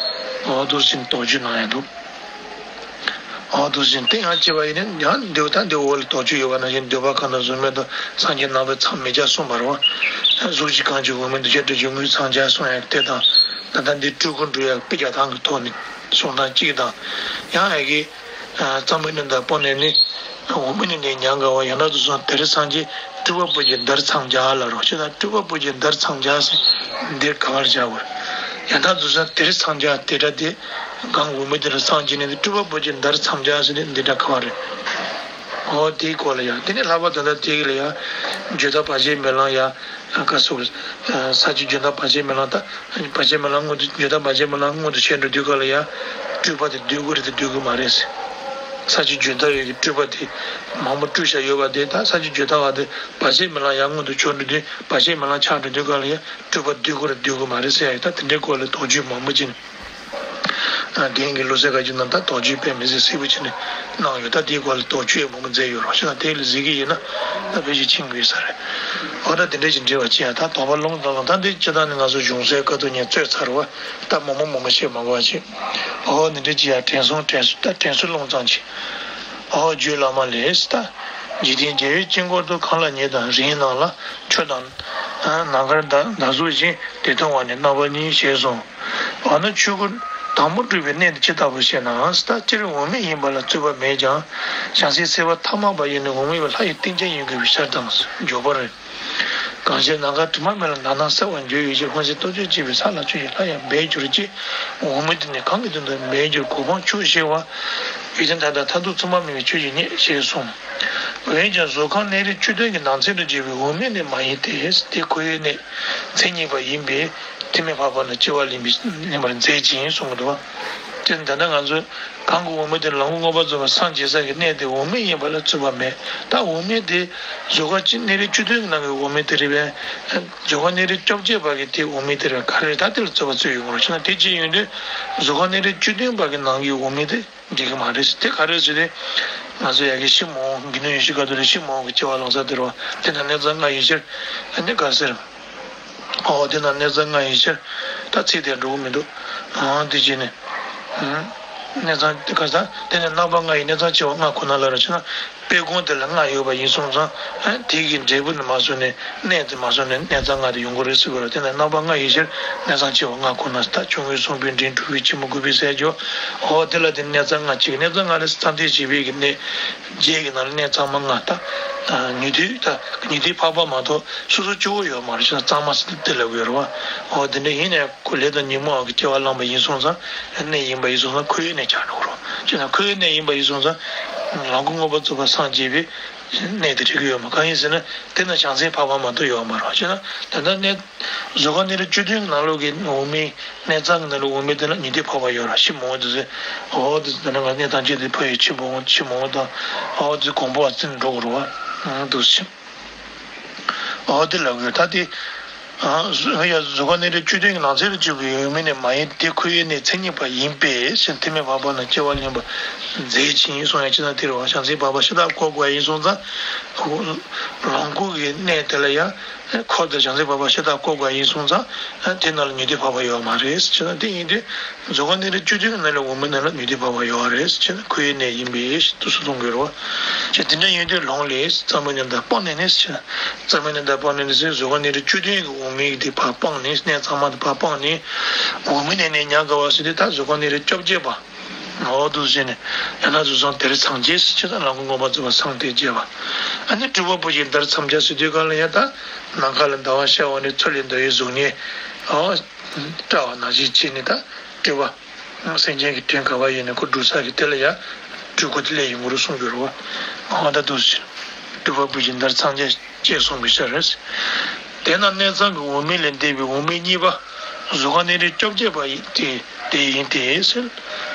འོ་དེ་བྱས་ནས་དོགས་གཅོད་གནང་ཡོང་འདུག་འོ་དེ་བཞིན་དེ་ཡང་བྱས་པ་ཡིན་ན་ཡང་འདོད་ད་འདོད་འོག་ལ་དོགས་གཅོད་ཡོད་པ་ནང་བཞིན་འདོད་པ་ཁམས་དང་གཟུགས་མེད་དང་སངས་རྒྱས་རྣམ་པར་མཚམས་མེད་ཀྱང་གསུངས་པ་རེད་བ། གཟུགས་ཀྱི་གང་ཞིག་འོག་མིན་འདུ་བྱེད་དུ་འཇུག་ངོས་མཚམས་སྦྱར་གསུངས་ཡག་དེ་དང་ད་ལྟ་འདི་སྤྲུལ་སྐུ་འགྲོ་ཡག་དཔེ་རྒྱག་སྟངས་ཀྱི་ཐོག་ནས་གསུང་སྟངས་གཅིག་དང་། ཡང་ཡ་གི་རྩ་བའི་གནས་དང་སྤོ་ནས་ནི་འོག་མིན་ནས་ནི་ཉམས་དགའ་བ་ཡང་དག་ཏུ་སོང་དེར་སངས་རྒྱས་སྤྲུལ་པ་པོ་ཆེ་དར་མཚམས་སྦྱར་ལ་རོ་ཞེས་དང་སྤྲུལ་པ་པོ་ཆེ་དར་མཚམས་སྦྱར་ཟེར་འདིར་ག་བར་བཞག་གོ། ཡང་དག་ཏུ་སོང་དེར་མཚམས་སྦྱར་དེ་འདྲ་དེ། གང་འོག་མིན་དེ་ལ་སངས་རྒྱས་ནས་སྤྲུལ་པ་པོ་ཆེ་དར་མཚམས་སྦྱར་ཟེར་ནས་འདི་འདྲ་ག་བ་རེད། འོ་དེའི་སྐོར་ལ་ཡང་དེ་ནས་ལྷག་པར་དུ་ད་དེ་གི་ལ་ཡང་རྒྱུ་མཐའ་བར་ཆད་མེད་ལམ་ཡང་ག་སོགས་ས་བཅུ་རྒྱུ་མཐའ་བར་ཆད་མེད་ལམ་ད་བར་ཆད་མེད་ལམ་མངོན་དུ་རྒྱུ་མཐའ་བར་ཆད་མེད་ལམ་མངོན་དུ་བྱས་འགྲོ་དུས་སྐབས་ལ་ཡང་སྤྲུལ་པ་དེ་སྡོད་དགོས་རེད་དེ་སྡོད་དགོས་མ་རེད། ས་བཅུ་རྒྱུ་མཐའ་ཡོད་ཀྱི་སྤྲུལ་པ་དེ་མང་པོ་སྤྲུལ་བཞག་ཡོད་པ་དེ་ད་ས་བཅུ་རྒྱུ་མཐའ་བ་དེ་བར་ཆད་མེད་ལམ་ཡང་མངོན་དུ་བྱས་འགྲོ་དུས་བར་ཆད་མེད་ལམ་ཆགས་འགྲོ་དུས་སྐབས་ལ་ཡང་སྤྲུལ་པ་སྡོད་དགོས་རེད་སྡོད་དགོས་མ་རེད་ཟེར་ཡ་ཡོད་ད་དེ་འདྲའི་སྐོར་ལ་དོགས་གཅོད་མང་པོ་ཅིག་རྒན་གྱིས་བློ་གསལ་དགའ་སྐྱིད་རྣམ་ཐར་དོགས་གཅོད་དཔེ་མི་སྲིད་གསལ་པོ་བྱས་ནས་གནང་ཡོད། ད་དེའི་སྐོར་ལ་དོགས་གཅོད་མང་པོ་མཛད་ཡོད་རེད། ཤེས་ན་དེ་ལ་གཟིགས་ཀྱི་ཡིན་ན་ད་ཕལ་ཆེར་མཁྱེན་དགོས་ས་རེད། འོ་ད་དེ་འདྲ་ཞིག་འདྲི་བ་ཅི་ཡང་ད་དོགས་པ་སློང་ཙང་ད་འདི་སྤྱི་བཏང་ནི་ང་ཚོ་གཞུང་སའི་ཁ་ཐུག་ཉན་རྩོད་ཚར་བ་ད་མོ་མོ་མོ་མོ་བཤད་མ་དགོས་པ་ཅིག་འོ་འདི་འདྲ་ཅི་ཡང་དྲན་སོང་དྲན་སོང་ད་དྲན་གསོ་སློང་ཙང་ཅིག་འོ་རྒྱུད་བླ་མ་ལས་ད། འཇིག་རྟེན་རྒྱལ་བའི་དཀྱིལ་འཁོར་དུ། གང་ལ་ཉེ་དང་རིང་རྣམས་ལ། ཆུ་དང་ནམ་མཁར་ཟླ་གཟུགས་བཞིན། དེ་མཐོང་བ་ནི་རྣམ་པ་གཉིས། ཞེས་གསུངས། འོ་ན་ཆོས་སྐུ་དང་པོ་སྒྲུབ་པའི་གནད་དེ་ཅི་ལྟ་བུ་ཞེ་ན། ད་སྤྱིར་འོག་མིན་ཡིན་པ་ལ་རྩོད་པ་མེད་ཀྱང་། བྱང་སེམས་སེལ་བ་ཐ་མལ་པ་ཡིན་ན་འོག་མིན་པ་ལྷ་ཡི་རྟེན་ཅན་ཡིན་དགོས་པའི་ཕྱིར་དང་། འཇོག་པར། གང་ཕྱིར་ནམ་མཁའ་དྲི་མ་མེད་ལ། ནམ་དང་སེལ་བར་འགྱུར་ཡོད་ཕྱིར། འོན་ཀྱང་རྟོག་དཔྱོད་བྱེད་པའི་ས་ལ་ཆུ་ཡི་ལྷ་ཡང་འབད་འགྱུར་ཅིག་འོག་མིན་དེ་ནི་གང་གི་དོན་དུ་འབད་འགྱུར། གོ་འཕང་མཆོག་ཞེས་པ། ཡུལ་ཅན་མཐའ་དག་མཐར་ཐུག་མཚུངས་པ་མེད་པའི་ཆོས་ཀྱི་གནད། ཞེས་གསུངས། འོན་ཀྱང་གཟུགས་ཁམས་གནས་རིགས་བཅུ་བདུན་གྱི་ནང་ཚན་དུ་གྱུར་པའི་འོག་མིན་ནི་མ་ཡིན་ཏེ། དེ་ཁོ་བོའི་གནས་མཚན་ཉིད་པ་ཡིན་པས་ཐེག་དམན་འཕགས་པ་ན་སྐྱེ་བ་ལེན་པའི་ལེན་པར་མཛད་ཅིང་གསུངས་འདུག་དེ་ད་ལྟ་ང་ཚོས་གང་གི་འོག་མིན་དེ་ལ་ལམ་གྱི་མངོན་པར་རྫོགས་པར་སངས་རྒྱས་ས་ཀྱི་གནས་དེ་འོག་མིན་ཡིན་པ་ལ་རྩོད་པ་མེད། ད་འོག་མིན་དེ་གཟུགས་ཁམས་གནས་རིགས་བཅུ་བདུན་གྱི་ནང་གི་འོག་མིན་དེ་རེད་པས། གཟུགས་ཁམས་གནས་རིགས་བཅོ་བརྒྱད་པ་གི་དེ་འོག་མིན་དེ་རེད། ག་རེ་རེད། ད་དེ་ལ་རྩོད་པ་རྩོད་ཡོང་གི་རེད། བྱས་ན་དེ་ཅི་ཡིན་དུས་གཟུགས་ཁམས་གནས་རིགས་བཅུ་བདུན་པ་གི་ནང་གི་འོག་མིན་དེ་འགྲིག་གི་མ་རེད། དེ་ག་རེ་ཟེར་ཏེ། ང་ཚོ་ཡ་གི་ཤི་མོ་དགེ་འདུན་ཡེ་ཤེས་ཀ་ཏོ་ལི་ཤི་མོ་གི་སྐྱེ་བ་བླངས་ས་དེ་རེད་པ། དེ་ན་གནས་ཚང་ལྔ་ཡི་ཕྱིར་ཨ་ནི་ག་ཟེར། ཨོ་དེ་ན་གནས་ཚང་ལྔ་ཡི་ཕྱིར་ད་ཚིག་དེ་འགྲོ་གི་མི་འདུག་ཨང་དེ་བྱས་ནས་ཨང་གནས་ཚང་དེ་ག་ས་དེ་ནས་རྣམ་པ་ལྔ་ཡི་གནས་ཚང་ཆེ་བ་ལྔ་ཁོ་ན་ལ་རེ་བྱས་ན། དཔེ་ཁུངས་དེ་ལ་ལྔ་ཡོད་པ་ཡིན་སོང་ཙང་། ཨ་དེ་གི་འབྲས་བུ་ནི་མ་བཟུང་ནས་གནས་དེ་མ་བཟུང་ནས་གནས་ཚང་ལྔ་དེ་ཡོང་གི་རེད་ཟེར་གི་རེད། དེ་ནས་རྣམ་པ་ལྔ་ཡི་ཕྱིར་གནས་ཚང་ཆེ་བ་ལྔ་ཁོ་ན། ད་ཆུང་ངུའི་གསུང་པའི་འབྲིང་དྲུག་པའི་ཕྱི་མོ་དགུ་པའི་ཟས་སྦྱོར། འོ་དེ་ལ་དེ་གནས་ཚང་ལྔ་གཅིག་གནས་ཚང་ལྔ་ལ་ཙམ་དེ་བྱེད་པའི་གི་གནས་བརྒྱད་ཀྱི་ནང་ལ་གནས་གཙང་མ་ལྔ། ད་ཉེ་དུས་ད་ཉེ་དུས་འཕགས་པ་མ་གཏོགས་སོ་སོ་སྐྱོ་བོ་ཡོད་མ་རེད། ཅེ་ན་གཙང་མ་ཟེར་དེ་ལ་ཡོད་རེད་པ། འོ་དེ་འདྲ་ཡིན་ནས་ཁོ་ལས་དང་ཉོན་མོངས་པ་གི་སྐྱེ་བ་བླངས་པ་ཡིན་སོང་ཙང་གནས་ཡིན་པ་ཡིན་སོང་ཙང་ཁོ་བོའི་གནས་ཆགས་འགྲོ་གི་རེད། ཅེ་ན་ཁོ་བོའི་གནས་ཡིན་པ་ཡིན་སོང་ཙང་ལམ་གྱི་མངོན་པར་རྫོགས་པར་སངས་རྒྱས་པའི་གནས་དེ་འགྲིག་གི་ཡོད་མ། གང་ཡིན་ཟེར་ན་དེ་ན་བྱང་སེམས་འཕགས་པ་མ་གཏོགས་ཡོད་མ་རེད། ཅེ་ན་ད་ལྟ་གནས་གཟུགས་ཁམས་གནས་རིགས་བཅུ་བདུན་གྱི་ནང་ལོགས་ཀྱི་འོག་མིན་གནས་གཙང་གི་ནང་ལོགས་འོག་མིན་དེ་ལ་ཉེ་དུས་འཕགས་པ་ཡོད་རེད། ཤི་མོ་དེ་ཚོས་འོ་དེ་ཚོ་ད་ནང་གནས་ཐམས་ཅད་དེ་ཕ་ཡི་ཤི་མོ་ཤི་མོ་དང་འོ་དེ་གོང་འཕེལ་བ་ཚིན་འགྲོ་གི་རེད་པ། འདུག་ཟེར། འོ་དེ་ལ་གོ་ད་དེ་ཡང་གཟུགས་ཁམས་གནས་རིགས་བཅུ་བདུན་གྱི་ནང་ཚན་དུ་གྱུར་པའི་འོག་མིན་ནི་མ་ཡིན་ཏེ། ཁོ་བོའི་གནས་མཚན་ཉིད་པ་ཡིན་པས་ཤིན་ཐེག་དམན་འཕགས་པ་ན་སྐྱེ་བ་ལེན་པར་མཛད་ཅིང་གསུངས་ཡ། ཅི་ན་དེ་རེད་པ། བྱང་སེམས་འཕགས་པ་ཤ་སྟག་བཀོད་དགོས་ཡིན་སོང་ཙང་ལམ་གྱི་གནས་དེ་ལ་ཡང་འཁོར་དང་བྱང་སེམས་འཕགས་པ་ཤ་སྟག་བཀོད་དགོས་ཡིན་སོང་ཙང་དེ་ནང་ལ་ཉེ་དུས་འཕགས་པ་ཡོད་མ་རེད། ཅེ་ན་དེ་ཡིན་དུས་གཟུགས་ཁམས་གནས་རིགས་བཅུ་བདུན་གྱི་ནང་ལ་འོག་མིན་ནང་ལ་ཉེ་དུས་འཕགས་པ་ཡོད་རེད། ཅེ་ན་ཁོ་བོའི་གནས་ཡིན་པས་དུ་སུ་གཏོང་དགོས་རེད་པ། ཅེ་དེ་འདྲ་ཡིན་དུས་ལོང་ལས་གཙང་མའི་གནས་དང་སྤངས་ནས་ནི། ཅེ་ན་གཙང་མའི་གནས་དང་སྤངས་ནས་ནི་ཟེར་གཟུགས་ཁམས་གནས་རིགས་བཅུ་བདུན་གྱི་འོག་མིན་གྱི་དེ་ཕར་སྤངས་ནས་གནས་གཙང་མ་དེ་ཕར་སྤངས་ནས་འོག་མིན་གནས་ནས་ཉམས་དགའ་བ་ཟེར་དུས་ད་གཟུགས་ཁམས་གནས་རིགས་བཅོ་བརྒྱད་པ། འོ་འདུག་ཟེར་ནས་ཡང་ན་གཟུགས་ཁམས་དེར་མཚམས་བཅད་ཟེར། ཅེ་ན་ལམ་གྱི་མངོན་པར་རྫོགས་པར་སངས་རྒྱས་པ། ཨ་ནི་སྤྲུལ་པ་པོ་ཆེའི་མདར་མཚམས་སྦྱར་ཟེར་དུས་གང་ལ་ཡང་ད་ནམ་མཁའ་ལ་ཟླ་བ་ཤར་འོང་ནས་མཚོ་ལས་འདོ་བའི་གཟུགས་བརྙན་འོ་བཀྲ་བ་ནང་བཞིན་བྱས་ནས་ད་སྤྲུལ་པ། སེམས་ཅན་གྱི་དོན་ག་པར་ཡོད་ནས་ཁོ་སྒྲུབ་ས་གི་དེ་ལ་ཡང་སྤྲུལ་སྐུ་དེ་སླེབས་ཡོང་གི་རེད་གསུང་གི་རེད་པ། འོ་ད་འདུག་ཟེར། སྤྲུལ་པ་པོ་ཆེའི་མདར་མཚམས་སྦྱར་ཅེས་གསུངས་པའི་ཕྱིར། དེས་ན་གནས་གཙང་གི་འོག་མིན་ལས་འདས་པའི་འོག་མིན་གཉིས་པ། གཟུགས་ཁམས་གནས་རིགས་བཅོ་བརྒྱད་པ་ཡི་དེ་དེ་ཡིན་ཏེ།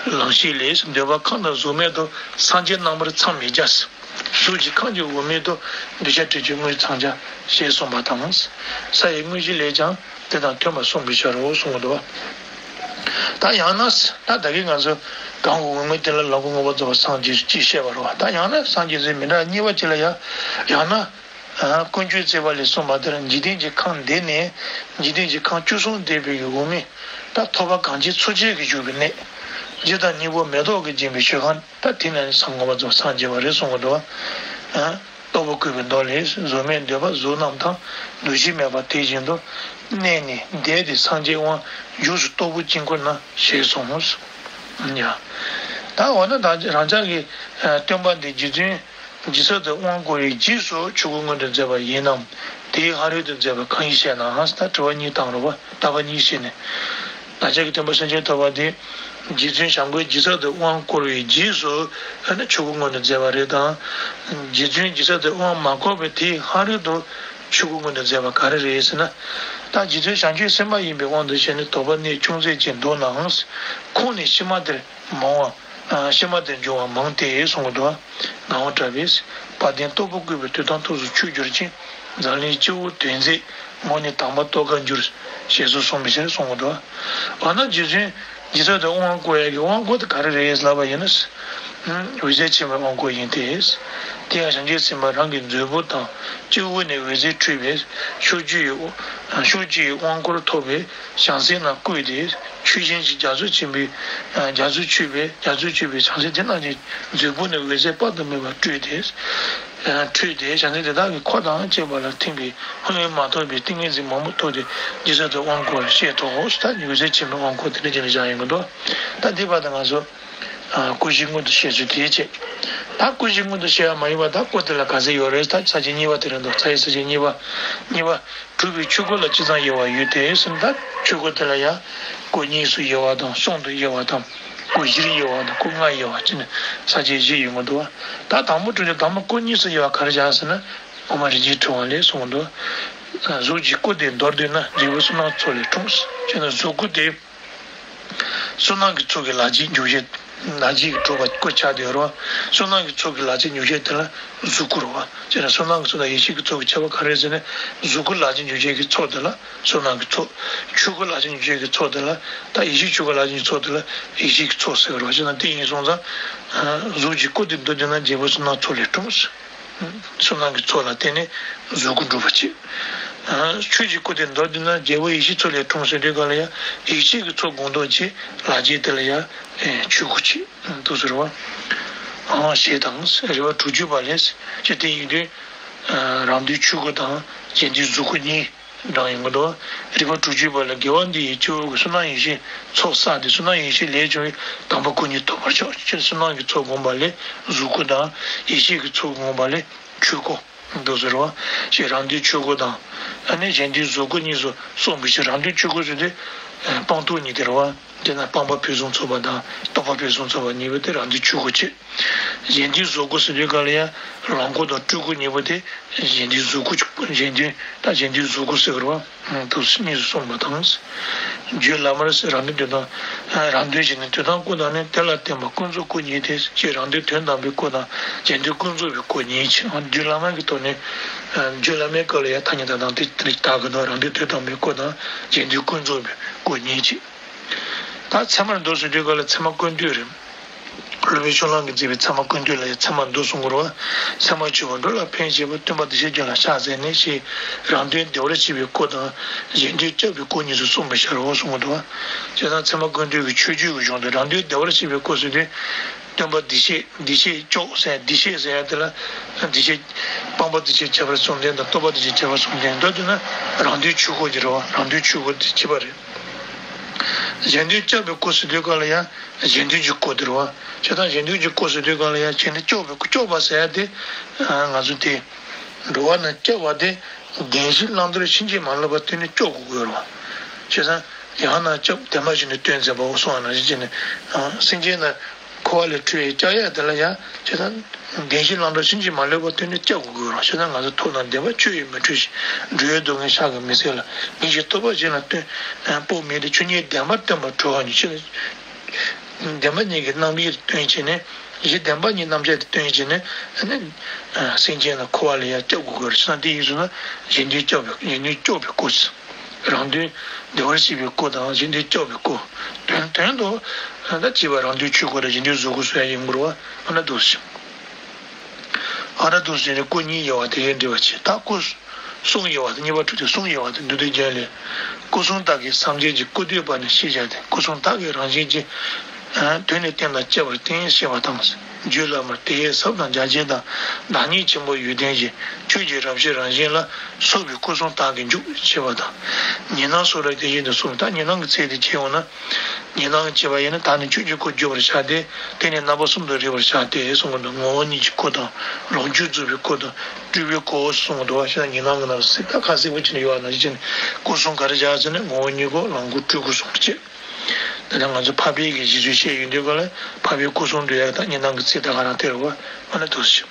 ལམ་ཤེས་ལས་འདོད་པ་ཁམས་དང་གཟུགས་མེད་དུ་སངས་རྒྱས་རྣམ་པར་མཚམས་མི་སྦྱར། གཟུགས་ཀྱི་ཁམས་ཀྱི་འོག་མིན་དུ་འདོད་ཆགས་སྒྲིབ་སྦྱོར་དངོས་མཚམས་སྦྱར་ཞེས་གསུངས་པ་དང་། ས་ཡི་དངོས་གཞི་ལས་ཀྱང་དེ་དང་མཐུན་པར་གསུངས་པའི་ཕྱིར་རོ་གསུངས་འདུག་ད་ཡང་ན་ད་ད་གིན་ང་ཚོ་གང་གི་འོག་མིན་དེ་ལ་ལམ་གྱི་མངོན་པར་རྫོགས་པར་སངས་རྒྱས་ཅེས་བཤད་པ་རེད་པ། ད་ཡང་ན་སངས་རྒྱས་ཟེར་མི་འདྲ་གཉིས་པ་གཅིག་ལ་ཡང་ཡང་ན། ཀུན་སྤྱོད་བརྩེགས་པ་ལས་གསུངས་པ་ལྟར་འཇིག་རྟེན་གྱི་ཁམས་འདི་ནས་འཇིག་རྟེན་གྱི་ཁམས་བཅུ་གསུམ་འདས་པའི་འོག་མིན་ད་ཐོབ་པ་གང་ཆེ་ཚུལ་ཆེན་གྱིས་བཞུགས་པའི་གནས། རྗེ་དང་སྙིང་པོ་མེ་ཏོག་གིས་བརྒྱན་པའི་ཆོས་ཁང་ད་དེ་ནས་ནི་སངས་མངོན་པར་རྫོགས་སངས་རྒྱས་པ་རེད་གསུང་གི་འདུག་ལྟོ་ཕོར་བཀོད་པའི་མདོ་ལས། གཟུགས་མེད་འདོད་པ་གཟུགས་རྣམས་དང་། འདུ་ཤེས་མེད་པ་དེ་བཞིན་དུ། གནས་ནི་འདས་ཏེ་སངས་རྒྱས་དབང་། བཞུགས་སོ་ལྟོ་ཕོར་དཀྱིལ་འཁོར་ན། ཞེས་གསུངས། ཡ། ད་འོ་ན་ད་རང་ཅག་གི་སྟོན་པ་འདི་རྗེ་བཙུན་ཇི་ལྟར་དུ་དབང་བསྐུར་བའི་རྗེས་སུ་ཆོས་སྐུ་མངོན་དུ་མཛད་པ་ཡིན་ནམ། དེའི་ཕ་རོལ་ཏུ་མཛད་པ་གང་ཡིན་ཞེ་ན། ད་དྲི་བ་གཉིས་བཏང་རོགས། ལྟ་བ་གཉིས་བྱས་ནས། བདག་ཅག་གི་སྟོན་པ་སེང་ཆེན་ཐོབ་པ་དེ་རྗེ་བཙུན་བྱམས་མགོན་ཇི་ལྟར་དུ་དབང་བསྐུར་བའི་རྗེས་སུ་ཆོས་སྐུ་མངོན་དུ་མཛད་པ་རེད་དམ། རྗེ་བཙུན་ཇི་ལྟར་དུ་དབང་མ་བསྐུར་བའི་དེའི་ཕ་རོལ་ཏུ་ཆོས་སྐུ་མངོན་དུ་མཛད་པ་ག་རེ་རེད་ཟེར་ན། ད་རྗེ་བཙུན་བྱང་ཆུབ་སེམས་དཔའ་ཡིན་པའི་དབང་དུ་བྱས་ནས་དོགས་པ་གནད་ཅུང་ཟད་ཅིག་འདུག་ནའང་། ཁོང་ནི་ཕྱི་མ་དེར་མང་བ། ཕྱི་མ་དེར་འབྱུང་བ་མང་སྟེ་གསུང་གི་འདུག་ངག་དབང་གྲགས་པས། བ་དན་ལྟོ་ཕོར་བཀོད་པའི་དུས་དང་ཐོག་ཏུ་ཆོས་འགྱུར་ཅིང་། འཛམ་གླིང་སྤྱི་བོར་དོན་མཛད། ངོ་ནི་དམ་པ་ཏོག་དཀར་འགྱུར། ཞེས་སོགས་གསུངས་པའི་ཕྱིར་གསུང་གི་འདུག་འོ་ན་རྗེ་བཙུན་ཇི་ལྟར་དུ་དབང་བསྐུར་ཡག་གི་དབང་བསྐུར་དེ་ག་རེ་རེད་ལབ་པ་ཡིན་ན། འོད་གསལ་ཆེན་པོའི་དབང་བསྐུར་ཡིན་ཏེ། དེ་ཡང་བྱང་ཆུབ་སེམས་དཔའ་རང་གི་མཛོད་སྤུ་དང་སྤྱི་བོ་ནས་འོད་ཟེར་འཕྲོས་པས་ཕྱོགས་བཅུ་ཡི་ཕྱོགས་བཅུ་ཡི་དབང་བསྐུར་ཐོབ་པའི་བྱང་སེམས་རྣམས་བསྐུལ་ཏེ། ཆོས་ཅན་གྱི་རྒྱ་མཚོ་ཆེན་པོའི་རྒྱ་མཚོ་ཆོད་པའི་རྒྱ་མཚོ་ཆོད་པའི་བྱང་སེམས་དེ་རྣམས་ཀྱི་མཛོད་སྤུ་ནས་འོད་ཟེར་དཔག་ཏུ་མེད་པ་སྤྲོས་ཏེ། འཕྲོས་ཏེ་བྱང་སེམས་དེ་དག་གི་འཁོར་དང་བཅས་པ་ལ་ཐིམ་པས་སྔོན་མ་ཐོབ་པའི་ཏིང་ངེ་འཛིན་མང་པོ་ཐོབ་སྟེ་ཇི་སྲིད་དུ་དབང་བསྐུར་བ་ཞེས་ཐོགས། ད་འོད་གསལ་ཆེན་པོའི་དབང་བསྐུར་དེ་འདྲ་བྱས་ནས་བཞག་ཡོང་གི་འདུག་ད་འདི་བར་དུ་ང་ཚོ། ཨ། སྐུ་བཞི་མངོན་དུ་བྱེད་ཚུལ་དེའི་ཆེད། ད་སྐུ་བཞི་མངོན་དུ་བྱེད་པ་མ་ཡིན་པ་ད་སྐུ་དེ་ལ་ག་ཚད་ཡོད་རེད། ད་ས་བཅད་གཉིས་པ་དེ་རེད་འདུག་ས་ཡི་ས་བཅད་གཉིས་པ། གཉིས་པ། གྲུབ་པའི་ཆོས་སྐུ་ལ་ཅི་ཙམ་དབྱེ་བ་ཡོད་དེ་ཟེར་ན། ད་ཆོས་སྐུ་དེ་ལ་ཡང་སྐུ་གཉིས་སུ་དབྱེ་བ་དང་། གསུམ་དུ་དབྱེ་བ་དང་། སྐུ་བཞིར་དབྱེ་བ་དང་། སྐུ་ལྔར་དབྱེ་བ་བྱས་ནས་ས་བཅད་བཞི་ཡོད་མི་འདུག་ད་དང་པོ་གྲུབ་ནས་དང་པོ་སྐུ་གཉིས་སུ་དབྱེ་བ་ག་རེ་བྱ་ཟེར་ན། ངོ་མ་རིན་ཆེན་ཕྲེང་བ་ལས་གསུངས་འདུག་གཟུགས་ཀྱི་སྐུ་དེ་མདོར་བསྡུས་ན། འབྲས་བུ་བསོད་ནམས་ཚོགས་ལས་འཁྲུངས། ཅེ་ན་གཟུགས་སྐུ་དེ། བསོད་ནམས་ཀྱི་ཚོགས་ཀྱི་ལག་རྗེས་འཇུག་བྱེད། ལག་རྗེས་ཀྱིས་གྲུབ་པ་སྐུ་ཆགས་བསྡད་ཡོད་རེད་བ། བསོད་ནམས་ཀྱི་ཚོགས་ཀྱི་ལག་རྗེས་འཇུག་བྱེད་དེ་ལ་གཟུགས་སྐུ་རེད་བ། དེ་ལ་བསོད་ནམས་ཀྱི་ཚོགས་དང་ཡེ་ཤེས་ཀྱི་ཚོགས་ཀྱི་ཁྱད་པར་ག་རེ་ཟེར་ན། གཟུགས་སྐུ་ལག་རྗེས་འཇུག་བྱེད་ཀྱི་ཚོགས་དེ་ལ་བསོད་ནམས་ཀྱི་ཚོགས། ཆོས་སྐུ་ལག་རྗེས་འཇུག་བྱེད་ཀྱི་ཚོགས་དེ་ལ། ད་ཡེ་ཤེས་ཆོས་སྐུ་ལག་རྗེས་འཇུག་ཚོགས་དེ་ལ་ཡེ་ཤེས་ཀྱི་ཚོགས་ཟེར་གི་རེད་བ། བྱས་ན་དེ་ཡིན་སོང་ཙང་། གཟུགས་ཀྱི་སྐུ་དེ་མདོར་བསྡུས་ན། འབྲས་བུ་བསོད་ནམས་ཚོགས་ལས་འཁྲུངས། བསོད་ནམས་ཀྱི་ཚོགས་ལ་བརྟེན་ནས་གཟུགས་སྐུ་འགྲུབ་པ་བྱེད། ཆོས་ཀྱི་སྐུ་དེ་མདོར་བསྡུས་ན། རྒྱལ་པོ་ཡེ་ཤེས་ཚོགས་ལས་འཁྲུངས་ཟེར་དུས་སྒང་ལ་ཡང་ཡེ་ཤེས་ཀྱི་ཚོགས་སྒོམ་མདོག་བྱེད། ལག་རྗེས་དེ་ལ་ཡང་ཆོས་སྐུ་བྱེད་འདུག་ཟེར་བ། ཞེས་དང་། རིམ་པ་དྲུག་ཅུ་པ་ལས། ཅེས་དེ་ཡིན་དུས། རང་དོན་ཆོས་སྐུ་དང་གཞན་དོན་གཟུགས་སྐུ་གཉིས་འདྲ་ཡོང་གི་འདུག་རིམ་པ་དྲུག་ཅུ་པ་ལ། དགེ་བ་འདི་ཡིས་སྤྱི་བོའི་བསོད་ནམས་ཡེ་ཤེས་ཚོགས་བསགས་ཏེ། བསོད་ནམས་ཡེ་ཤེས་ལས་བྱུང་བའི་དམ་པ་སྐུ་གཉིས་ཐོབ་པར་ཤོག་ཅེས་བསོད་ནམས་ཀྱི་ཚོགས་བསྒོམས་པ་ལས་གཟུགས་སྐུ་དང་། ཡེ་ཤེས་ཀྱི་ཚོགས་བསྒོམས་པ་ལས་ཆོས་སྐུ་འདུག་ཟེར་བ། ཞེས་རང་དོན་ཆོས་སྐུ་དང་། ཨ་ནི་གཞན་དོན་གཟུགས་སྐུ་གཉིས་སུ་གསུངས་པའི་ཕྱིར། རང་དོན་ཆོས་སྐུ་ཟེར་དུས་སྤངས་རྟོགས་གཉིས་དེ་རེད་བ། དེས་ན་སྤངས་པ་ཕུན་སུམ་ཚོགས་པ་དང་རྟོགས་པ་ཕུན་སུམ་ཚོགས་པ་གཉིས་པོ་དེ་རང་དོན་ཆོས་སྐུ་བྱེད། གཞན་དོན་གཟུགས་སྐུ་ཟེར་དུས་སྒང་ལ་ཡང་ལོངས་སྐུ་དང་སྤྲུལ་སྐུ་གཉིས་པོ་དེ་གཞན་དོན་གཟུགས་སྐུ། གཞན་དོན་ད་གཞན་དོན་གཟུགས་སྐུ་ཟེར་གི་རེད་བ། དུ་གཉིས་སུ་གསུངས་པ་དང་། རྒྱུད་བླ་མར་ཟེར། རང་དོན་དོན་དམ། རང་དོན་བྱས་ནས་དོན་དམ་སྐུ་དང་ནི། དེ་ལ་བརྟེན་པ་ཀུན་རྫོབ་སྐུ་གཉིས་ཏེ། ཅེས་རང་དོན་དོན་དམ་པའི་སྐུ་དང་གཞན་དོན་ཀུན་རྫོབ་པའི་སྐུ་གཉིས་ཕྱེ། རྒྱུད་བླ་མ་གི་ཐོག་ནས། རྒྱུད་བླ་མའི་སྐབས་ལ་ཡང་ཐ་སྙད་དང་དང་དེ་རིགས་དག་གི་ནང་རང་དོན་དོན་དམ་པའི་སྐུ་དང་གཞན་དོན་ཀུན་རྫོབ་པའི་སྐུ་གཉིས་ཕྱེ། ད་ཚད་མར་འདུག་ཟེར་དུས་སྒང་ལ་ཚད་མ་ཀུན་བཏུས་རེད། སློབ་དཔོན་ཕྱོགས་གླང་གིས་མཛད་པའི་ཚད་མ་ཀུན་བཏུས་ལ་ཡང་ཚད་མར་འདུག་གསུང་གི་རེད་བ། ཚད་མར་གྱུར་པ་འགྲོ་ལ་ཕན་བྱེད་པ། སྟོན་པ་བདེ་གཤེགས་རྒྱུད་ལ་ཕྱག་འཚལ་ནས། ཞེས་རང་དོན་བདེ་བར་གཤེགས་པའི་སྐུ་དང་གཞན་དོན་སྐྱོབ་པའི་སྐུ་གཉིས་སུ་གསུངས་པའི་ཕྱིར་རོ་གསུང་གི་འདུག་བ། བྱས་ཙང་ཚད་མ་ཀུན་བཏུས་ཀྱི་མཆོད་བརྗོད་ཀྱི་གཞུང་དུ་རང་དོན་བདེ་བར་གཤེགས་པའི་སྐུ་ཟེར་དུས། སྟོན་པ་བདེ་གཤེགས། བདེ་གཤེགས་སྐྱོབ་ཟེར། བདེ་གཤེགས་ཟེར་ཡ་དེ་ལ། བདེ་གཤེགས། སྤངས་པ་བདེ་གཤེགས་ཁྱད་པར་གསུམ་ལྡན་དང་། རྟོགས་པ་བདེ་གཤེགས་ཁྱད་པར་གསུམ་ལྡན། མདོར་བསྡུས་ན་རང་དོན་ཆོས་སྐུ་དེ་རེད་བ། རང་དོན་ཆོས་སྐུ་དེ་གཅིག་པ་རེད། གཞན་དོན་སྐྱོབ་པའི་སྐུ་ཟེར་དུས་སྒང་ལ་ཡང་གཞན་དོན་གྱི་སྐུ་དེ་རེད་བ། བྱས་ཙང་གཞན་དོན་གྱི་སྐུ་ཟེར་དུས་སྒང་ལ་ཡང་ཁྱེད་ནི་སྐྱོབ་པའི་སྐུ། སྐྱོབ་པ་ཟེར་ཡ་དེ། ང་ཚོ་དེ། འགྲོ་བ་རྣམས་སྐྱོབ་པ་དེ། བདེན་བཞི་བླང་དོར་ཕྱིན་ཅི་མ་ལོག་པ་སྟོན་ནས་སྐྱོབ་དགོས་ཀྱི་ཡོད་རེད་བ། བྱས་ཙང་ཡང་ན་སྐྱོབ་བདེན་པ་བཞི་ནི་སྟོན་མཛད་པའོ་གསུངས་པ་ནང་བཞིན་བྱས་ནས། སེམས་ཅན་རྣམས་འཁོར་བ་ལས་སྒྲོལ་བའི་སྐྱོབ་ཡ་དེ་ལ་ཡང་། བྱས་ཙང་བདེན་བཞི་བླང་དོར་ཕྱིན་ཅི་མ་ལོག་པ་སྟོན་ནས་སྐྱོབ་དགོས་ཀྱི་ཡོད་རེད་བ། བྱས་ཙང་ང་ཚོ་ཐོབ་དང་ལྡན་པ་ཆོས་ཡིས་མི་འཕྲུལ་ཞིང་། འགྲོ་བའི་སྡུག་བསྔལ་ཕྱག་གིས་མི་སེལ་ལ། ངེས་ཤེས་རྟོགས་པ་གཞན་ལ་སྟོན་པོ་མེད་དེ། ཆོས་ཉིད་བདེན་པར་སྟོན་པར་གྲོལ་བ་ཉིད། ཆོས་བདེན་པ་གཉིས་ཀྱི་རྣམ་དབྱེ་སྟོན་བྱས་ནས། གཞི་བདེན་པ་གཉིས་རྣམ་གཞག་དེ་སྟོན་བྱས་ནས། ཨ་ནི་སེམས་ཅན་ལ་འཁོར་བ་ལས་ཡང་སྐྱོབ་དགོས་ཀྱི་ཡོད་རེད། བྱས་ཙང་དེ་ཡིན་ཟེར་ན་གཞན་དོན་སྐྱོབ་པའི། གཞན་དོན་སྐྱོབ་པའི་སྐུ། རང་དོན་བདེ་བར་གཤེགས་པའི་སྐུ་དང་གཞན་དོན་སྐྱོབ་པའི་སྐུ། དོན་དོན་དུ་ད་བྱས་པ་རང་དོན་ཆོས་སྐུ་དང་གཞན་དོན་གཟུགས་སྐུ་ཟེར་ཡ་ཡིན་དགོས་རེད་བ། ཨ་ན་འདུག་སེ། ཨ་ན་འདུག་སེ་ནི་སྐུ་གཉིས་དབྱེ་བ་དེ་གས་འགྲེལ་བ་བྱེད། ད་སྐུ་གསུམ་དབྱེ་བ་དེ། གཉིས་པ་དྲུག་སྟེ་གསུམ་དབྱེ་བ་དེ། མདོ་སྡེ་རྒྱན་ལས། སྐུ་གསུམ་དག་གིས་སངས་རྒྱས་ཀྱི། སྐུ་བསྡུས་པ་ནི་ཞེས་བྱ་སྟེ། སྐུ་གསུམ་དག་གི་རང་བཞིན་གྱི་དོན་ནི་བསྟན་དང་བཅས་པར་བསྟན་ཞེས་པ་དང་། རྒྱུད་བླ་མར་དེ་ཡི་ཟབ་དང་རྒྱ་ཆེན་དང་། བདག་ཉིད་ཆེན་པོ་ཡོན་ཏན་གྱི། ཆོས་ཀྱི་རབ་བྱེད་རང་བཞིན་ལ། སོགས་པའི་སྐུ་གསུམ་དག་གི་མཇུག་ཅེས་པ་དང་། ཉི་སྣང་སོགས་ལ་དེ་བཞིན་དུ་གསུངས། ད་ཉི་སྣང་གི་ཚད་དེ་ཕྱེ་ཡོང་ན། ཉི་སྣང་གི་ཕྱེ་བ་ཡིན་ན་བདག་ནི་ཆོས་ཀྱི་སྐུར་གྱུར་པར་བྱ་སྟེ། དེ་ནི་རྣམ་པ་གསུམ་དུ་རིག་པར་བྱ་སྟེ་གསུངས་པ་དང་། ངོ་བོ་ཉིད་ཀྱི་སྐུ་དང་། ལོངས་སྤྱོད་རྫོགས་པའི་སྐུ་དང་། སྤྲུལ་པའི་སྐུ་གསུངས་འདུག་བ། ཤེས་ན་ཉི་སྣང་གི་ནང་གསེས་ད་ཁ་གསལ་པོ་བྱས་ནས་ཡོད་པ་ནང་བཞིན་བྱས་ནས། སྐུ་གསུམ་ག་རེ་བྱ་ཟེར་ན། ངོ་བོ་ཉིད་སྐུ། ལོངས་སྐུ། སྤྲུལ་སྐུ་གསུམ་དུ་བྱས། ད་ལྟ་ང་ཚོ་འཕགས་པའི་གི་གཞི་ཚུལ་བཤད་ཡོང་དུས་སྒང་ལ་འཕགས་པའི་སྐུ་གསུམ་འདུས་ཡ་དང་ཉི་སྣང་གི་ཚད་ད་ག་རང་དེ་རེད་བ། ཨ་ན་འདུག་སེ།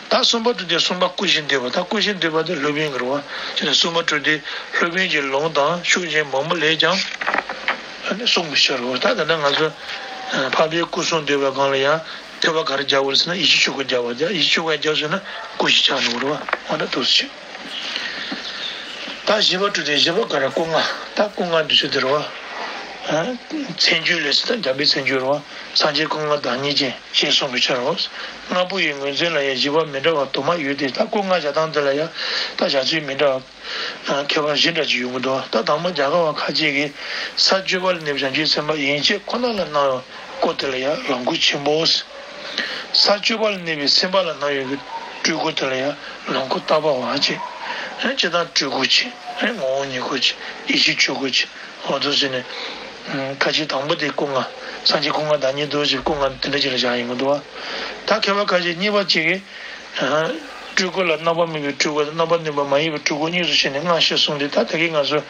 ད་གསུམ་པ་དྲུག་སྟེ་གསུམ་པ་སྐུ་བཞི་འདུས་པ། ད་སྐུ་བཞི་འདུས་པ་དེ་སློབ་དཔོན་གྱི་རེད་བ། བྱས་ན་གསུམ་པ་དྲུག་སྟེ་སློབ་དཔོན་གྱི་ལུང་དང་ཕྱོགས་གཞན་མང་པོ་ལས་ཀྱང་ཨ་ནི་གསུངས་པའི་ཕྱིར་རོ། ད་ད་ལྟ་ང་ཚོ་འཕགས་པའི་སྐུ་གསུམ་འདུས་པའི་སྒང་ལ་ཡང་ཐོས་པ་ག་རེ་རྒྱག་དགོས་ཟེར་ན། ཡེ་ཤེས་ཆོས་སྐུ་རྒྱག་པ། ཡེ་ཤེས་ཆོས་སྐུ་རྒྱག་ཟེར་ན་སྐུ་བཞི་ཆགས་འགྲོ་གི་རེད་བ། ཨ་ན་འདུག་སེ། ད་བཞི་པ་དྲུག་སྟེ་བཞི་པ་ག་རེ། སྐུ་ལྔ། ད་སྐུ་ལྔ་འདུས་ཚུལ་དེ་རེད་བ། མཚན་བརྗོད་ལས་ཟེར་ན་འཇམ་པའི་མཚན་བརྗོད་རེད་བ། སངས་རྒྱས་སྐུ་ལྔ་བདག་ཉིད་ཅན་ཞེས་གསུངས་པའི་ཕྱིར་རོ། ལྔ་པོ་ཡི་ངོས་འཛིན་ལ་ཡང་བཞི་པ་མི་འདྲ་བ་དུ་མ་ཡོད་དེ། ད་སྐུ་ལྔ་བཞག་སྟངས་དེ་ལ་ཡང་ད་བཞག་ཚུལ་མི་འདྲ་བ་ཁྱད་པར་བཞི་འདྲ་ཅིག་ཡོང་གི་འདུག་ད་དང་པོ་རྒྱ་གར་བ་ཁ་ཅིག་གིས་ས་བཅུ་པ་ལ་གནས་པའི་བྱང་ཆུབ་སེམས་དཔའ་ཡན་ཆད་ཁོ་ན་ལ་སྣང་བའི་སྐུ་དེ་ལ་ཡང་ལོངས་སྐུ་ཆེན་པོ། ས་བཅུ་པ་ལ་གནས་པའི་སེམས་དཔའ་ལ་སྣང་བའི་སྤྲུལ་སྐུ་དེ་ལ་ཡང་ལོངས་སྐུ་ལྟ་བ་བ་ཆེ། ཨེ་སྤྱིར་བཏང་སྤྲུལ་སྐུ་ཆེ། ཨེ་ངོ་བོ་ཉིད་སྐུ་ཆེ། ཡེ་ཤེས་ཆོས་སྐུ་ཆེ། འོ་དེ་ཟེར་ནས། ཁ་ཅིག་དང་པོ་དེ་སྐུ་ལྔ། སངས་རྒྱས་སྐུ་ལྔ་བདག་ཉིད་དུ་ཞེས་སྐུ་ལྔ་དེ་འདྲ་ཅིག་ལ་བཞག་ཡོང་གི་འདུག་བ། ད་མཁས་པ་ཁ་ཅིག་གཉིས་པ་ཅིག་གིས། སྤྲུལ་སྐུ་ལ་རྣམ་པར་སྨིན་པའི་སྤྲུལ་སྐུ་དང་རྣམ་པར་སྨིན་པ་མ་ཡིན་པའི་སྤྲུལ་སྐུ་གཉིས་སུ་ཕྱེ་ནས་ལྔ་ཞེས་གསུངས་ཏེ། ད་དེ་གའི་ང་ཚོས་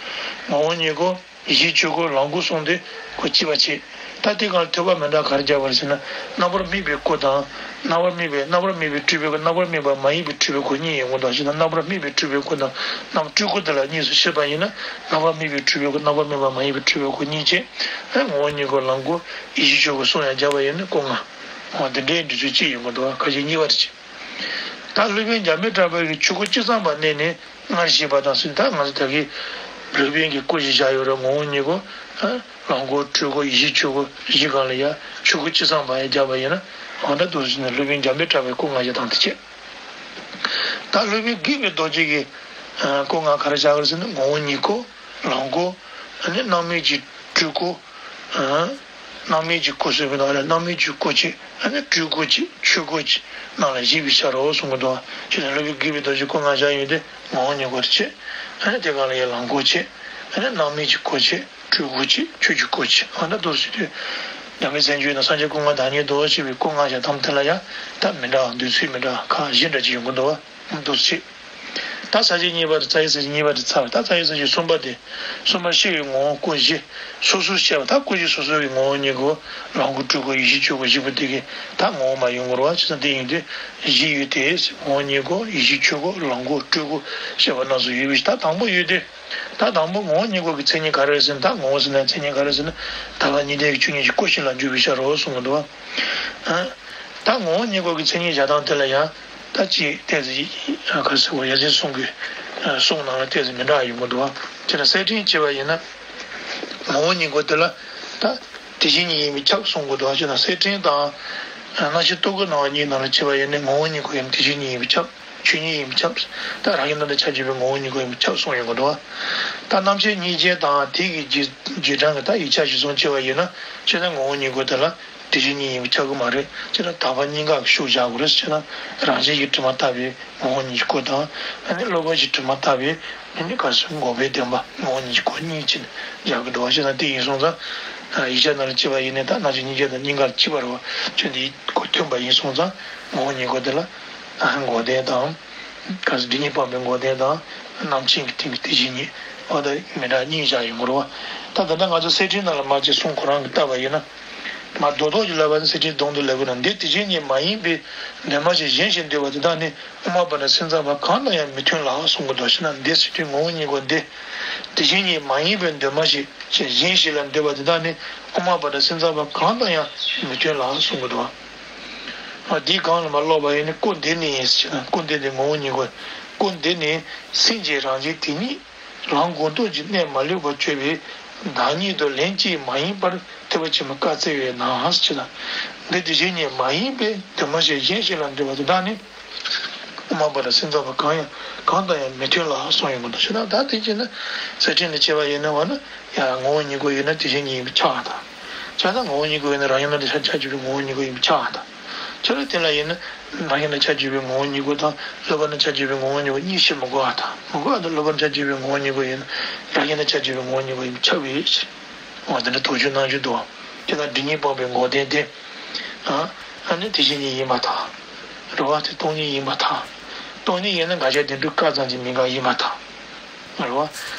ངོ་བོ་ཉིད་སྐུ། ཡེ་ཤེས་ཆོས་སྐུ། ལོངས་སྐུ་གསུངས་ཏེ་སྐུ་གཅིག་པ་བྱས། ད་དེ་གང་ལ་ཐོས་པ་མི་འདྲ་ག་རེ་བརྒྱབ་པ་རེད་ཟེར་ན། རྣམ་པར་སྨིན་པའི་སྐུ་དང་། རྣམ་པར་སྨིན་པའི་རྣམ་པར་སྨིན་པའི་སྤྲུལ་པའི་སྐུ། རྣམ་པར་སྨིན་པ་མ་ཡིན་པའི་སྤྲུལ་པའི་སྐུ་གཉིས་ཡོང་གི་འདུག་ཅེ་ན། རྣམ་པར་སྨིན་པའི་སྤྲུལ་པའི་སྐུ་དང་རྣམ་སྤྲུལ་སྐུ་དེ་ལ་གཉིས་སུ་ཕྱེ་བ་ཡིན་ན། རྣམ་པར་སྨིན་པའི་སྤྲུལ་པའི་སྐུ། རྣམ་པར་སྨིན་པ་མ་ཡིན་པའི་སྤྲུལ་པའི་སྐུ་གཉིས་བྱས། ཨ་ངོ་བོ་ཉིད་སྐུ། ལོངས་སྐུ། ཡེ་ཤེས་ཆོས་སྐུ་གསུམ་ཡང་བརྒྱབ་པ་ཡིན་ན་སྐུ་ལྔ། འོ་དེ་འདྲའི་འབྲི་ཚུལ་གཅིག་ཡོང་གི་འདུག་ཁ་ཅིག་གཉིས་པ་རེད། ད་སློབ་དཔོན་འཇམ་དཔལ་གྲགས་པ་གིས་ཆོས་སྐུ་སྤྱི་བསམ་པ་བསྣན་ནས་སྔར་བཤད་པ་དང་ཟིན། ད་ང་ཚོ་ད་གིན་སློབ་དཔོན་གྱིས་སྐུ་བཞི་བཞག་ཡོད་རེད། ངོ་བོ་ཉིད་སྐུ། ལོངས་སྐུ། སྤྲུལ་སྐུ། ཡེ་ཤེས་ཆོས་སྐུ་བཞི་སྒང་ལ་ཡང་ཆོས་སྐུ་སྤྱི་བསམ་པ་ཡང་བརྒྱབ་པ་ཡིན་ན། འོ་ན་འདུག་ཟེར་ནས་སློབ་དཔོན་འཇམ་དཔལ་གྲགས་པའི་སྐུ་ལྔ་བཞག་སྟངས་དེ་བྱས། ད་སློབ་དཔོན་དགེ་བའི་རྡོ་རྗེ་གིས་སྐུ་ལྔ་ག་རེ་བཞག་གི་རེད་ཟེར་ན། ངོ་བོ་ཉིད་སྐུ། ལོངས་སྐུ། ཨ་ནི་རྣམ་སྨིན་གྱི་སྤྲུལ་སྐུ། ཨ། རྣམ་སྨིན་གྱི་སྐུ་ཟེར་བའི་ནང་ལ་རྣམ་སྨིན་གྱི་སྐུ་གཅིག་ཨ་ནི་སྤྲུལ་སྐུ་གཅིག་ཆོས་སྐུ་གཅིག་རྣམས་ལ་བཞི་པའི་ཕྱིར་རོ་གསུང་གི་འདུག་ཅེས་ནས་སློབ་དཔོན་དགེ་བའི་རྡོ་རྗེ་སྐུ་ལྔ་བཞག་ཡོད་དེ། ངོ་བོ་ཉིད་སྐུ་གཅིག་ཨ་ནི་དེ་གང་ལ་ཡང་ལོངས་སྐུ་གཅིག་ཨ་ནི་རྣམ་སྨིན་གྱི་སྐུ་གཅིག་སྤྲུལ་སྐུ་གཅིག་ཆོས་ཀྱི་སྐུ་གཅིག་འོ་ན་འདུག་ཟེར་དུས། འཇམ་དཔལ་མཚན་བརྗོད་ནང་སངས་རྒྱས་སྐུ་ལྔ་བདག་ཉིད་དོ་ཞེས་པའི་སྐུ་ལྔ་བཞག་སྟངས་དེ་ལ་ཡང་ད་མི་འདྲ་བ། འདོད་ཚུལ་མི་འདྲ་བ་ཁག་བཞི་འདྲ་ཅིག་ཡོང་གི་འདུག་བ། འདུག་ཅེས། ད་ས་བཅད་གཉིས་པ་དང་རྩ་བའི་ས་བཅད་གཉིས་པ་དེ་ཚར། ད་རྩ་བའི་ས་བཅད་གསུམ་པ་དེ། གསུམ་པ་ཤེས་པའི་ངོ་བོ་སྐུ་བཞི་སོ་སོར་བཤད་པ། ད་སྐུ་བཞི་སོ་སོ་གི་ངོ་བོ་ཉིད་སྐུ། ལོངས་སྐུ། སྤྲུལ་སྐུ། ཡེ་ཤེས་ཆོས་སྐུ་བཞི་པོ་དེ་གི་ད་ངོ་བོ་མར་ཡོང་དགོས་རེད་བ། བྱས་ཙང་དེ་ཡིན་དུས་བཞི་ཡོད་དེ། ངོ་བོ་ཉིད་སྐུ། ཡེ་ཤེས་ཆོས་སྐུ། ལོངས་སྐུ། སྤྲུལ་སྐུ་བཤད་པ་རྣམས་སུ་ཡོད་པའི་ཕྱིར། ད་དང་པོ་ཡོད་དེ། ད་དང་པོ་ངོ་བོ་ཉིད་སྐུ་གི་མཚན་ཉིད་ག་རེ་རེད་ཟེར་ན། ད་ངོ་བོ་ཟེར་ན་མཚན་ཉིད་ག་རེ་རེད་ཟེར་ན། དག་པ་ཉིད་ལྡན་གྱི་ཆོས་ཉིད་ཀྱི་སྐུ་ཞིག་ལ་འཇུག་པའི་ཕྱིར་རོ་གསུང་གི་འདུག་བ། ད་ངོ་བོ་ཉིད་སྐུ་གི་མཚན་ཉིད་བཞག་སྟངས་དེ་ལ་ཡང་ད་ཅིག་ཏོག་ཙམ་ག་རེ་ཟེར་དགོས། ཡ་མཚན་གསུམ་གྱི་གསུང་ནང་ལ་ཏོག་ཙམ་མི་འདྲ་བ་ཡོང་གི་འདུག་བ། དེ་ལ་གསེར་ཕྲེང་བྱས་པ་ཡིན་ན། ངོ་བོ་ཉིད་སྐུ་དེ་ལ་ད་དེ་བཞིན་ཉིད་ཡིན་པས་ཁྱབ་གསུང་གི་འདུག་བ། བྱས་ན་གསེར་ཕྲེང་དང་། རྣམ་བཤད་ཏོག་དཀར་སྣང་བ་གཉིས་ནང་ལ་བྱས་པ་ཡིན་ན། ངོ་བོ་ཉིད་སྐུ་ཡིན་དེ་བཞིན་ཉིད་ཡིན་པས་ཁྱབ། ཆོས་ཉིད་ཡིན་པས་ཁྱབ། ད་རང་བཞིན་དང་ལྡན་ཁྱབ་འཇུག་པའི་ངོ་བོ་ཉིད་སྐུ་ཡིན་པས་ཁྱབ་གསུངས་ཡོང་གི་འདུག་བ། ད་རྣམ་བཤད་སྙིང་རྗེ་དང་དེ་གི་རྗེས་རྗེས་འབྲང་གི་ད་ཡིག་ཆ་གཞིར་བཟུང་བྱས་པ་ཡིན་ན། བྱས་ན་ངོ་བོ་ཉིད་སྐུ་དེ་ལ་དེ་བཞིན་ཉིད་ཡིན་པས་ཁྱབ་གི་མ་རེད། བྱས་ན་དག་པ་གཉིས་ཀ་གི་ཤུགས་བཞག་དགོས་རེད། བྱས་ན་རང་བཞིན་གྱིས་དྲི་མ་དག་པའི་ངོ་བོ་ཉིད་སྐུ་དང་། ཨ་ནི་བསླབ་པ་གིས་དྲི་མ་དག་པའི་ཨ་ནི་ག་རེ་ཟེར། འགོག་པའི་བདེན་པ་ངོ་བོ་ཉིད་སྐུ་གཉིས་ཀྱིས་བཞག་གི་འདུག་བ། བྱས་ན་དེ་ཡིན་སོང་ཙང་། ཡིག་ཆ་ནང་ལ་བྱས་པ་ཡིན་ན་ད་རྣམ་བཤད་སྙིང་རྗེ་དང་གཉིས་ཀ་ལ་གཅིག་པ་རེད་བ། བྱས་ན་དེ་གོ་མཐུན་པ་ཡིན་སོང་ཙང་ངོ་བོ་ཉིད་སྐུ་དེ་ལ་འགོག་བདེན་དང་། ག་རེ་ཟེར། སྒྲིབ་གཉིས་སྤངས་པའི་འགོག་བདེན་དང་། རྣམ་མཁྱེན་གྱི་སྟེང་གི་དེ་བཞིན་ཉིད། འོ་ད་མི་འདྲ་གཉིས་བཞག་ཡོང་གི་རེད་བ། ད་ད་ལྟ་ང་ཚོ་གསེར་ཕྲེང་ནང་ལ་མར་ཅིག་གསུང་ཁོ་རང་གིས་བཏབ་པ་ཡིན་ན། མར་རྡོག་རྡོག་ཅིག་ལབ་པ་ནི་གསེར་ཕྲེང་སྡོམ་དུ་ལབ་དགོས་ན། འདི་དེ་བཞིན་ཉིད་མ་ཡིན་པའི་འདུས་མ་བྱས་གཞན་ཞིག་འདོད་པ་དེ་དག་ནི་དབུ་མ་པ་དང་སེམས་ཙམ་པ་གང་དང་ཡང་མི་མཐུན་ལ་གསུང་གི་འདུག་བྱས་ན་འདི་ཟེར་དུས་ངོ་བོ་ཉིད་སྐུ་འདི་དེ་བཞིན་ཉིད་མ་ཡིན་པའི་འདུས་མ་བྱས་གཞན་ཞིག་ལ་འདོད་པ་དེ་དག་ནི་དབུ་མ་པ་དང་སེམས་ཙམ་པ་གང་དང་ཡང་མི་མཐུན་ལ་གསུང་གི་འདུག་འདིའི་སྒང་ལ་མར་ཀློག་པ་ཡིན་ན། སྐུ་འདི་ནི་ཟེར་ན། སྐུ་འདི་ནི་ངོ་བོ་ཉིད་སྐུ། སྐུ་འདི་ནི་སེམས་ཀྱི་རང་བཞིན་དེ་ཉིད་ལམ་སྒོམ་སྟོབས་ཀྱིས་གནས་མ་ལུས་པར་གྱུར་པའི་བདག་ཉིད་དུ་ལན་གཅིག་མ་ཡིན་པར་ཐེག་པ་ཆེན་པོས་བཀའ་སྩལ་བས་ན་ཟེར་ན། འདི་དེ་བཞིན་ཉིད་མ་ཡིན་པའི་འདུས་མ་བྱས་གཞན་ཞིག་ལ་འདོད་པ་དེ་དག་ནི་དབུ་མ་པ་དང་སེམས་ཙམ་པ་གང་ཡང་གང་དང་ཡང་མི་མཐུན་ལ་གསུངས་ཡོང་གི་འདུག་ཟེར་ན། ད་དེ་བྱས་ན་གསེར་ཕྲེང་ལ་བྱས་པ་ཡིན་ན་འོ་ན་ཡང་ངོ་བོ་ཉིད་སྐུ་ཡིན་ན་དེ་བཞིན་ཉིད་ཡིན་པས་ཁྱབ་པ་དང་། བྱས་ན་ངོ་བོ་ཉིད་སྐུ་ཡིན་ན་རང་བཞིན་དང་ལྡན་ཁྱབ་འཇུག་པའི་ངོ་བོ་ཉིད་སྐུ་ཡིན་པས་ཁྱབ་པ་དང་། ཁྱོད་རང་དེ་ལ་ཡིན་ན་རང་བཞིན་དང་ཁྱབ་འཇུག་པའི་ངོ་བོ་ཉིད་སྐུ་དང་། བསླབ་པ་དང་ཁྱབ་འཇུག་པའི་ངོ་བོ་ཉིད་སྐུ་གཉིས་ཕྱེ་མི་དགོས་པ་དང་། མི་དགོས་པ་དང་། བསླབ་པ་དང་ཁྱབ་འཇུག་པའི་ངོ་བོ་ཉིད་སྐུ་ཡིན་ན་རང་བཞིན་དང་ཁྱབ་འཇུག་པའི་ངོ་བོ་ཉིད་སྐུ་ཡིན་པས་ཁྱབ་པའི་ཕྱིར། འོ་དེ་འདྲ་དོགས་གཅོད་གནང་རྒྱུ་འདུག་དེ་དང་སྒྲིབ་གཉིས་སྤངས་པའི་འགོག་བདེན་དེ། ཨ་ནི་དེ་བཞིན་ཉིད་ཡིན་པར་ཐལ། རེད་བ། དེ་སྟོང་ཉིད་ཡིན་པར་ཐལ། སྟོང་ཉིད་ཡིན་ན་དགག་བྱ་བདེན་གྲུབ་བཀག་ཙམ་གྱིས་མི་འགག་ཡིན་པར་ཐལ། རེད་བ།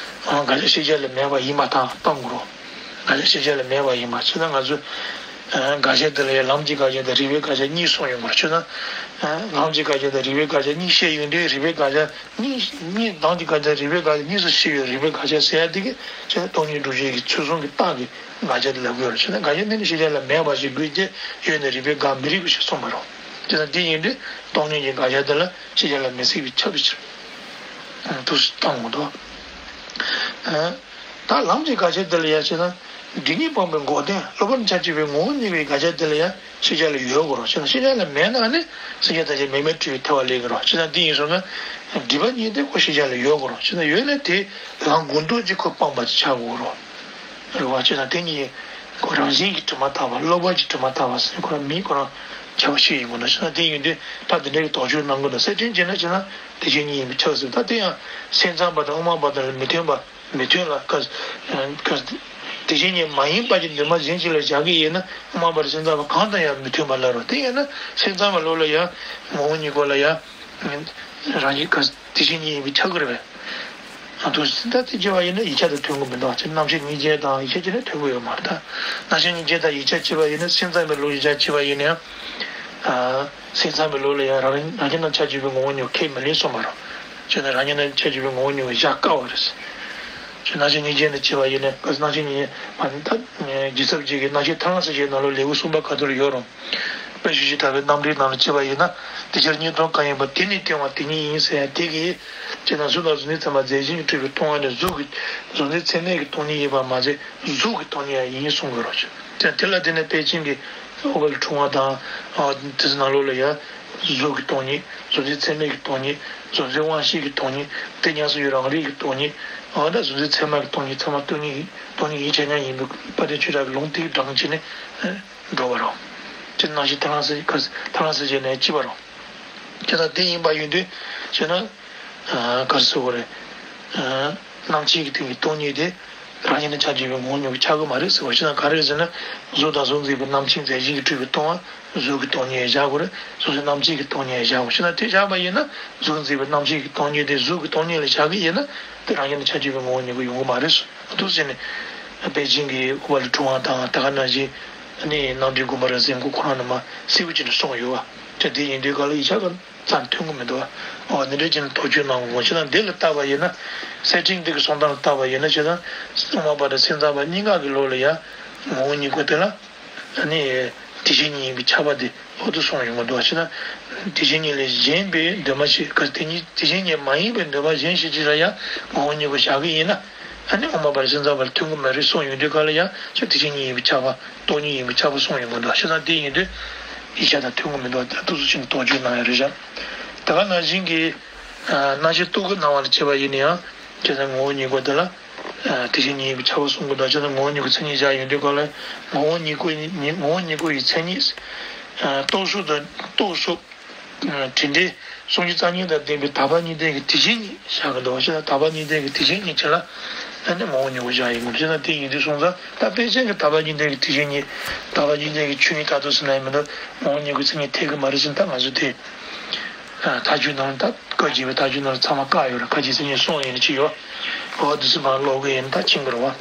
དགག་བྱ་ཤེས་བྱ་ལ་མེད་པ་ཡིན་པར་ཐལ། སྟོང་གི་རོ། དགག་བྱ་ཤེས་བྱ་ལ་མེད་པ་ཡིན་པ་ཆོས་དང་། ང་ཚོས་དགག་བྱ་དེ་ལ་ཡང་ལམ་གྱི་དགག་བྱ་དང་རིགས་པའི་དགག་བྱ་གཉིས་གསུངས་ཡོང་གི་རེད། ཆོས་དང་། ལམ་གྱི་དགག་བྱ་དང་རིགས་པའི་དགག་བྱ་གཉིས་བཤད་ཡོང་དུས་རིགས་པའི་དགག་བྱ་གཉིས་གཉིས། ལམ་གྱི་དགག་བྱ་རིགས་པའི་དགག་བྱ་གཉིས་སུ་ཕྱེ་བའི་རིགས་པའི་དགག་བྱ་ཟེར་ཡ་དེ་གི་ཆོས་དང་སྟོང་ཉིད་སྒྲུབ་བྱེད་ཀྱི་ཚུལ་གསུམ་གྱི་རྟགས་ཀྱི་དགག་བྱ་དེ་ལབ་དགོས་རེད། ཆོས་དང་དགག་བྱ་དེ་ནི་ཤེས་བྱ་ལ་མེད་པ་ཞིག་དགོས་ཀྱི་ཡོད་ན་རིགས་པས་དགག་མི་རིགས་པ་ཞིག་གསུངས་པ་རེད། ཆོས་དང་དེ་ཡིན་དུས་སྟོང་ཉིད་ཀྱི་དགག་བྱ་དེ་ལ་ཤེས་བྱ་ལ་མི་སྲིད་པས་ཁྱབ་པའི་ཕྱིར། དུ་བཏང་འོང་དོ། ད་ལམ་གྱི་དགག་བྱ་དེ་ལ་ཡང་བྱས་ན། སྒྲིབ་གཉིས་སྤངས་པའི་འགོག་བདེན་སློབ་པར་ཆ་བྱེད་པའི་ངོ་བོ་ཉིད་ཀྱི་དགག་བྱ་དེ་ལ་ཡང་ཤེས་བྱ་ལ་ཡོད་དགོས་རེད། བྱས་ན་ཤེས་བྱ་ལ་མེད་ན་ནི་སེམས་ཅན་ཐམས་ཅད་མེད་མེད་སྤྲུལ་པའི་ཐལ་བ་ལེན་གྱི་རེད། བྱས་ན་དེ་ཡིན་སོང་ན་སྒྲིབ་པ་གཉིས་དེ་ཁོ་ཤེས་བྱ་ལ་ཡོད་དགོས་རེད། བྱས་ན་ཡོད་ན་དེ་ལམ་འགོག་ལྡོག་གཅིག་ཁོ་སྤངས་པ་ཅིག་ཆགས་དགོས་རེད། རེད་བ། བྱས་ན་དེ་གཉིས་ཁོ་རང་བཞིན་གྱིས་གྲུབ་མ་ཐག་པ། སློབ་པ་གྱིས་གྲུབ་མ་ཐག་པ་ཟེར་ཁོ་རང་མིང་ཁོ་རང་ཁྱད་པར་ཞིག་ཡིན་དགོས་ན། བྱས་ན་དེ་ཡིན་དུས་ད་དེ་འདྲའི་དོགས་གཅོད་གནང་དགོས་ན། གསེར་ཕྲེང་བྱས་ན་བྱས་ན་དེ་བཞིན་ཉིད་ཡིན་པས་ཁྱབ་ཟེར། ད་དེ་ཡང་སེམས་ཙམ་པ་དང་དབུ་མ་པ་དང་ལ་མི་མཐུན་པ། མི་མཐུན་ལ། ག་ག་དེ་བཞིན་ཉིད་མ་ཡིན་པ་གྱི་འདུན་མ་གཞན་ཞིག་ལ་བཞག་གི་ཡིན་ན་དབུ་མ་པ་དང་སེམས་ཙམ་པ་གང་དང་ཡང་མི་མཐུན་པ་ལ་རོ། དེ་ཡིན་ན་སེམས་ཙམ་པ་ལོ་ལ་ཡང་ངོ་བོ་ཉིད་སྐོར་ལ་ཡང་རང་བཞིན་ག་དེ་བཞིན་ཉིད་ཡིན་པས་ཁྱབ་ཀྱི་རེད་པས། ཨ་ཐུག་ཟིན་ད་དེ་བྱས་པ་ཡིན་ན་ཡིག་ཆ་དང་མཐུན་གྱི་མི་འདུག་ཅེས་རྣམ་བཤད་ཉིད་ཅན་དང་ཡིག་ཆ་བྱས་ན་མཐུན་གྱི་ཡོད་མ་རེད་ད། རྣམ་བཤད་ཉིད་ཅན་དང་ཡིག་ཆ་བྱས་པ་ཡིན་ན་སེམས་ཙམ་པའི་ལུགས་ཡིག་ཆ་བྱས་པ་ཡིན་ན་ཡང་། ཨ། སེམས་ཙམ་པའི་ལུགས་ལ་ཡང་རང་རང་རྒྱུད་རྣམས་ཆ་བྱེད་པའི་ངོ་བོ་ཉིད་ཁས་མི་ལེན་གསུངས་པ་རེད། བྱས་ན་རང་རྒྱུད་རྣམས་ཆ་བྱེད་པའི་ངོ་བོ་ཉིད་བཞག་དཀའ་བ་རེད། བྱས་ན་རྣམ་བཤད་ཉིད་ཅན་དུ་བྱས་པ་ཡིན་ན། རྣམ་བཤད་ཉིད་མ་ནི་ད་རྗེས་ཚབ་ཅིག་གི་རྣམ་བཤད་ཐར་ལམ་གསལ་བྱེད་ནང་ལོགས་ལེའུ་གསུམ་པ་ཁ་ཐུག་ལ་ཡོད་རུང་། དཔེ་ཞུ་ཞིང་དག་པའི་རྣམ་འགྲེལ་ནང་ལ་བྱས་པ་ཡིན་ན། དེ་ཕྱིར་གཉིས་སྟོང་གང་ཡིན་པ། དེ་ནི་སྟོན་པ་དེ་ཉིད་ཡིན་ཟེར་ཡ་དེ་གིས། བྱས་ན་གཟུགས་དང་གཟུགས་འཛིན་ཚད་མ་རྫས་གཞན་གྱིས་གྲུབ་པའི་སྟོང་པ་ནི་གཟུགས་ཀྱི་གཟུགས་འཛིན་ཚད་མའི་གི་སྟོང་ཉིད་ཡིན་པ་མ་ཟད་གཟུགས་ཀྱི་སྟོང་ཉིད་ཡང་ཡིན་གསུང་དགོས་རོ། དེ་དེ་ལ་བརྟེན་ནས་པཎ་ཆེན་གྱིས་ཨུཏྤལ་ཕྲེང་བ་དང་། ཨ། དེ་ཚོ་ནང་ལོགས་ལ་ཡང་གཟུགས་ཀྱི་སྟོང་ཉིད། གཟུགས་འཛིན་ཚད་མའི་གི་སྟོང་ཉིད། གཟུགས་འཛིན་དབང་ཤེས་ཀྱི་སྟོང་ཉིད། དེ་ཉམས་སུ་ཡོད་རང་རིག་གི་སྟོང་ཉིད། འོ་ད་གཟུགས་འཛིན་ཚད་མ་གི་སྟོང་ཉིད་ཚང་མ་སྟོང་ཉིད་ཡིན། སྟོང་ཉིད་ཡིན་ཆ་མཉམ་ཡིན་པའི་དཔལ་ལྡན་ཆོས་གྲགས་ཀྱི་ལུང་དེའི་གྲངས་ཀྱིས་ནི་འགྲོ་བ་རོ། དེ་རྣམ་བཤད་ཐར་ལམ་གསལ། ཐར་ལམ་གསལ་བྱེད་ནས་ཅི་བ་རོ། དེ་དང་དེ་ཡིན་པ་ཡིན་དུས་བྱས་ན། ཨ། ག་རེ་ཟེར་དགོས་རེད། ཨ། རྣམ་མཁྱེན་གྱི་སྟེང་གི་སྟོང་ཉིད་དེ་རང་བཞིན་དུ་ཆ་བྱེད་པའི་ངོ་བོ་ཉིད་ཀྱིས་ཁྱབ་ཀྱི་མ་རེད་ཟེར་བ། བྱས་ན་ག་རེ་ཟེར་ན། གཟུགས་དང་གཟུགས་འཛིན་པའི་རྣམ་མཁྱེན་རྫས་གཞན་གྱིས་གྲུབ་པའི་སྟོང་པ་གཟུགས་ཀྱི་སྟོང་ཉིད་བཞག་དགོས་རེད། གཟུགས་འཛིན་རྣམ་མཁྱེན་གྱི་སྟོང་ཉིད་བཞག་དགོས། བྱས་ན་དེ་བཞག་པ་ཡིན་ན་གཟུགས་འཛིན་པའི་རྣམ་མཁྱེན་གྱི་སྟོང་ཉིད་དེ་གཟུགས་ཀྱི་སྟོང་ཉིད་ལ་བཞག་གི་ཡིན་ན་དེ་རང་བཞིན་དུ་ཆ་བྱེད་པའི་ངོ་བོ་ཉིད་ཀྱིས་ཡོང་གི་མ་རེད་ཟེར། འདུག་ཟེར་ནས་པཎ་ཆེན་གྱིས་ཨུཏྤལ་ཕྲེང་བ་དང་དེ་ག་ནང་བཞིན་ནི་རྣམ་འགྲེལ་དགོངས་པ་རབ་གསལ་མགུར་ཁོ་རང་ནས་མར་གསལ་པོ་བྱས་ནས་གསུངས་ཡོད་པ། དེ་དེ་ཡིན་དུས་ག་ལ་ཡིག་ཆ་ག་ཙམ་མཐུན་གྱི་མི་འདུག་བ། འོ་འདི་འདྲའི་ཅན་དོགས་གཅོད་གནང་དགོས། བྱས་ན་འདི་ལ་བལྟས་པ་ཡིན་ན། གསེར་ཕྲེང་འདི་གི་གསུང་སྟངས་ལ་བལྟས་པ་ཡིན་ན། བྱས་ན་དབུ་མ་པ་དང་སེམས་ཙམ་པ་གཉིས་ཀ་གི་ལུགས་ལ་ཡང་ངོ་བོ་ཉིད་སྐོར་དེ་ལ་ནི་དེ་བཞིན་ཉིད་ཡིན་པས་ཁྱབ་པ་དེ་འོ་དེ་གསུངས་ཡོང་གི་འདུག། བྱས་ན་དེ་བཞིན་ཉིད་ལས་གཞན་པའི་འདུན་མ་ཞིག་ག་དེ་ཉིད་དེ་བཞིན་ཉིད་མ་ཡིན་པའི་འདུན་མ་གཞན་ཞིག་ཅིག་ལ་ཡང་ངོ་བོ་ཉིད་སྐོར་བཞག་གི་ཡིན་ན། ཨ་ནི་དབུ་མ་པ་དང་སེམས་ཙམ་པ་ལ་མཐུན་གྱི་མ་རེད་གསུངས་ཡོང་དུས་ག་ལ་ཡང་ཁྱོད་དེ་བཞིན་ཉིད་ཡིན་པས་ཁྱབ་པ། སྟོང་ཉིད་ཡིན་པས་ཁྱབ་པ་གསུངས་ཡོང་གི་འདུག། བྱས་ཙང་དེ་ཡིན་དུས་ཡིག་ཆ་དང་མཐུན་གྱི་མི་འདུག། ད་དུས་སུ་ཕྱིན་དོགས་གཅོད་གནང་ཡ་རེད་བཞག། དེ་ག་ནང་བཞིན་གྱི་རྣམ་བཤད་རྟོག་གེ་སྣང་བ་ལ་བྱས་པ་ཡིན་ན་ཡང་བྱས་ཙང་ངོ་བོ་ཉིད་སྐོར་དེ་ལ་དེ་བཞིན་ཉིད་ཡིན་པས་ཁྱབ་པ་གསུང་གི་འདུག། བྱས་ཙང་ངོ་བོ་ཉིད་སྐོར་མཚན་ཉིད་བཞག་ཡོང་དུས་ག་ལ་ངོ་བོ་ཉིད་སྐོར་ཉིད་ངོ་བོ་ཉིད་སྐོར་ཡི་མཚན་ཉིད། རྟོགས་སོགས་དང་རྟོགས་སོགས། དྲི་འདྲའི་སུམ་ཅུ་རྩ་གཉིས་དང་ལྡན་པའི་དག་པ་གཉིས་ལྡན་གྱི་དེ་བཞིན་ཉིད་བཞག་གི་འདུག། བྱས་ཙང་དག་པ་གཉིས་ལྡན་གྱི་དེ་བཞིན་ཉིད་ཅིག་ལ་ཨ་ནི་ངོ་བོ་ཉིད་སྐོར་བཞག་ཡིན་དགོས། བྱས་ཙང་དེ་ཡིན་དུས་སོང་ཙང་ད་པཎ་ཆེན་གྱི་དག་པ་གཉིས་ལྡན་གྱི་དེ་བཞིན་ཉིད། དག་པ་གཉིས་ལྡན་གྱི་ཆོས་ཉིད་མཐར་ཐུག་ཟེར་ན་ཡང་མི་འདུག། ངོ་བོ་ཉིད་སྐོར་མཚན་ཉིད་འཐད་ཀྱི་མ་རེད་ཟེར། ད་ང་ཚོ་དེ་ཨ་མཐའ་དཔྱོད་ནང་ད་བཀའ་བརྒྱུད་པའི་མཐའ་དཔྱོད་ནང་ཚང་མ་བཀག་ཡོད་རེད། བཀའ་བརྒྱུད་མཚན་ཉིད་གསུངས་ཡོད་ནི་ཅི་ཡོད། འོ་དེ་ཚོ་མར་ཀློག་གི་ཡིན། ད་ཕྱིན་དགོས་རེད་བ།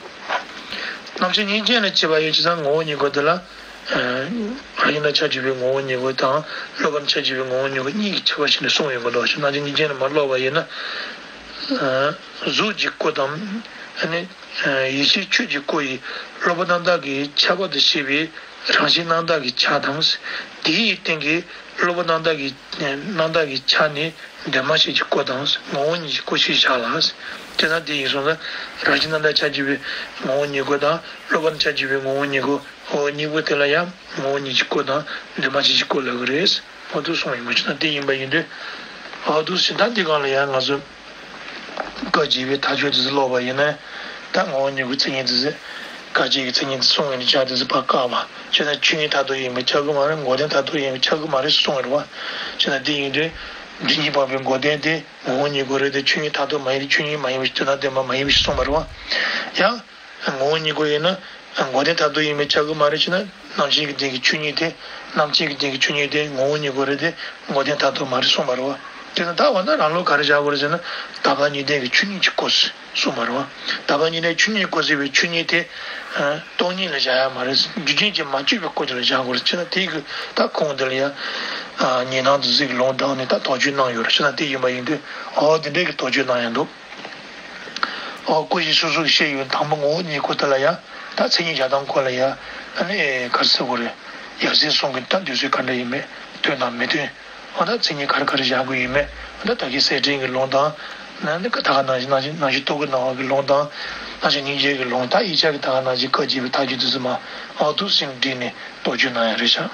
རྣམ་བཤད་ཉིད་ཅན་ལ་བྱས་པ་ཡིན་ན། བྱས་ཙང་ངོ་བོ་ཉིད་སྐོར་དེ་ལ། རང་བཞིན་དང་ཆ་བྱེད་པའི་ངོ་བོ་ཉིད་སྐོར་དང་སློབ་པ་དང་ཆ་བྱེད་པའི་ངོ་བོ་ཉིད་སྐོར་གཉིས་ཀྱི་ཁྱད་པར་ཕྱེ་ནས་གསུངས་ཡོད་པ་འདུག། རྣམ་བཤད་ཉིད་ཅན་ལ་མར་ཀློག་པ་ཡིན་ན། གཟུགས་ཀྱི་སྐུ་དང་། ཨ་ནི་ཡེ་ཤེས་ཆོས་ཀྱི་སྐུ་ཡི་སློབ་པ་རྣམ་དག་གི་ཁྱད་པར་དུ་བཤད་པའི་རང་བཞིན་རྣམ་དག་གི་ཆ་དང་། དེའི་སྟེང་གི་སློབ་པ་རྣམ་དག་གི་རྣམ་དག་གི་ཆ་ནི་འདུན་མ་བྱེད་ཀྱི་སྐུ་དང་ངོ་བོ་ཉིད་ཀྱི་སྐུ་ཞེས་བྱ་ལ། དེ་ལྟར་དེ་ཡིན་སོང་ན་རང་བཞིན་རྣམ་དག་ཆ་བྱེད་པའི་ངོ་བོ་ཉིད་སྐུ་དང་སློབ་པ་ཆ་བྱེད་པའི་ངོ་བོ་ཉིད་སྐུ། འོ་གཉིས་པོ་དེ་ལ་ཡང་ངོ་བོ་ཉིད་ཀྱི་སྐུ་དང་འདུན་མ་བྱེད་ཀྱི་སྐུ་ལབ་ཀྱི་རེད། འོ་འདུག་གསུངས་ཡོང་གི་བྱས་ན་དེ་ཡིན་པ་ཡིན་དུས། འོ་འདུག་ཟེར་ད་འདི་སྒང་ལ་ཡང་ང་ཚོ་བཀའ་བརྒྱུད་པའི་མཐའ་དཔྱོད་དེ་ཚོ་ཀློག་པ་ཡིན་ན། ད་ངོ་བོ་ཉིད་སྐུའི་མཚན་ཉིད་དེ་ཚོ་བཀའ་བརྒྱུད་ཀྱི་མཚན་ཉིད་དེ་གསུངས་ཡོང་དུས་ཆ་དེ་ཚོ་ཕར་བཀག་པ་བྱས་ན་ཆོས་ཉིད་མཐར་ཐུག་ཡིན་པས་ཁྱབ་ཀྱི་མ་རེད། འགོག་བདེན་མཐར་ཐུག་ཡིན་པས་ཁྱབ་ཀྱི་མ་རེད་གསུངས་ཡོད་རེད་བ། བྱས་ན་དེ་ཡིན་དུས་སྒྲིབ་གཉིས་སྤངས་པའི་འགོག་བདེན་དེ་ངོ་བོ་ཉིད་སྐུ་རེད་དེ་ཆོས་ཉིད་མཐར་ཐུག་མ་ཡིན། ཆོས་ཉིད་མ་ཡིན་པའི་དོན་དམ་བདེན་པ་མ་ཡིན་པ་ཞིག་གསུངས་པ་རེད་བ། ཡང་། ངོ་བོ་ཉིད་སྐུ་ཡིན་ན་འགོག་བདེན་མཐར་ཐུག་ཡིན་པས་ཁྱབ་ཀྱི་མ་རེད་བྱས་ན། རྣམ་མཁྱེན་གྱི་སྟེང་གི་ཆོས་ཉིད་དེ། རྣམ་མཁྱེན་གྱི་སྟེང་གི་ཆོས་ཉིད་དེ་ངོ་བོ་ཉིད་སྐུ་རེད་དེ་འགོག་བདེན་མཐར་ཐུག་མ་རེད་གསུངས་པ་རེད་བ། དེ་ན་ད་འོ་ན་རང་ལུགས་ག་རེ་བཞག་དགོས་རེད་ཟེར་ན། དག་པ་གཉིས་ལྡན་གྱི་ཆོས་ཉིད་ཀྱི་སྐུ་གསུངས་པ་རེད་བ། དག་པ་གཉིས་ལྡན་ཆོས་ཉིད་སྐུ་ཟེར་བའི་ཆོས་ཉིད་དེ། སྟོང་ཉིད་ལ་བཞག་ཡ་མ་རེད། རྒྱུ་རྐྱེན་གྱིས་མ་བཅུག་པའི་སྐུ་དེ་ལ་བཞག་དགོས་རེད་བྱས་ན། དེ་གི་ད་ཁུངས་དེ་ལ་ཡ། ཉི་སྣང་དུ་གཟིགས་ལུང་དྲངས་ནས་ད་དོགས་གཅོད་གནང་ཡོད་རེད་བྱས་ན། དེ་ཡིན་པ་ཡིན་དུས་འོ་དེ་འདྲའི་གི་དོགས་གཅོད་གནང་ཡ་འདུག། འོ་སྐུ་ཞེས་སོ་སོ་གིས་བཤད་ཡོད་དང་པོ་ངོ་བོ་ཉིད་སྐུ་དེ་ལ་ཡང་ད་མཚན་ཉིད་བཞག་སྟངས་སྐོར་ལ་ཡང་ཨ་ནི་ག་རེ་ཟེར་དགོས་རེད། ཡབ་སྲས་གསུམ་གྱིས་ད་འདོད་ཚུལ་ག་འདྲ་ཡིན་མིན་མཐུན་དང་མི་མཐུན། འོ་ད་མཚན་ཉིད་ག་རེ་ག་རེ་བཞག་དགོས་ཡིན་མིན་འོ་ད་ད་གིན་གསེར་ཕྲེང་གི་ལུང་དང་ ན་འདི་ཀ་ད་ག་ནང་བཞིན་ནང་བཞིན་ནང་བཞིན་རྟོག་གེ་སྣང་བ་གི་ལུང་དང་། ནང་བཞིན་སྙིང་རྗེ་གི་ལུང་དང་། ཡིག་ཆ་གི་ད་ག་ནང་བཞིན་བཀའ་བརྒྱུད་པའི་མཐའ་རྒྱུད་དེ་ཚོ་མར་ཨ་ཐུར་ཞིག་བསྒྲིགས་ནས་རྟོག་དཔྱོད་གནང་ཡ་རེད་ཤག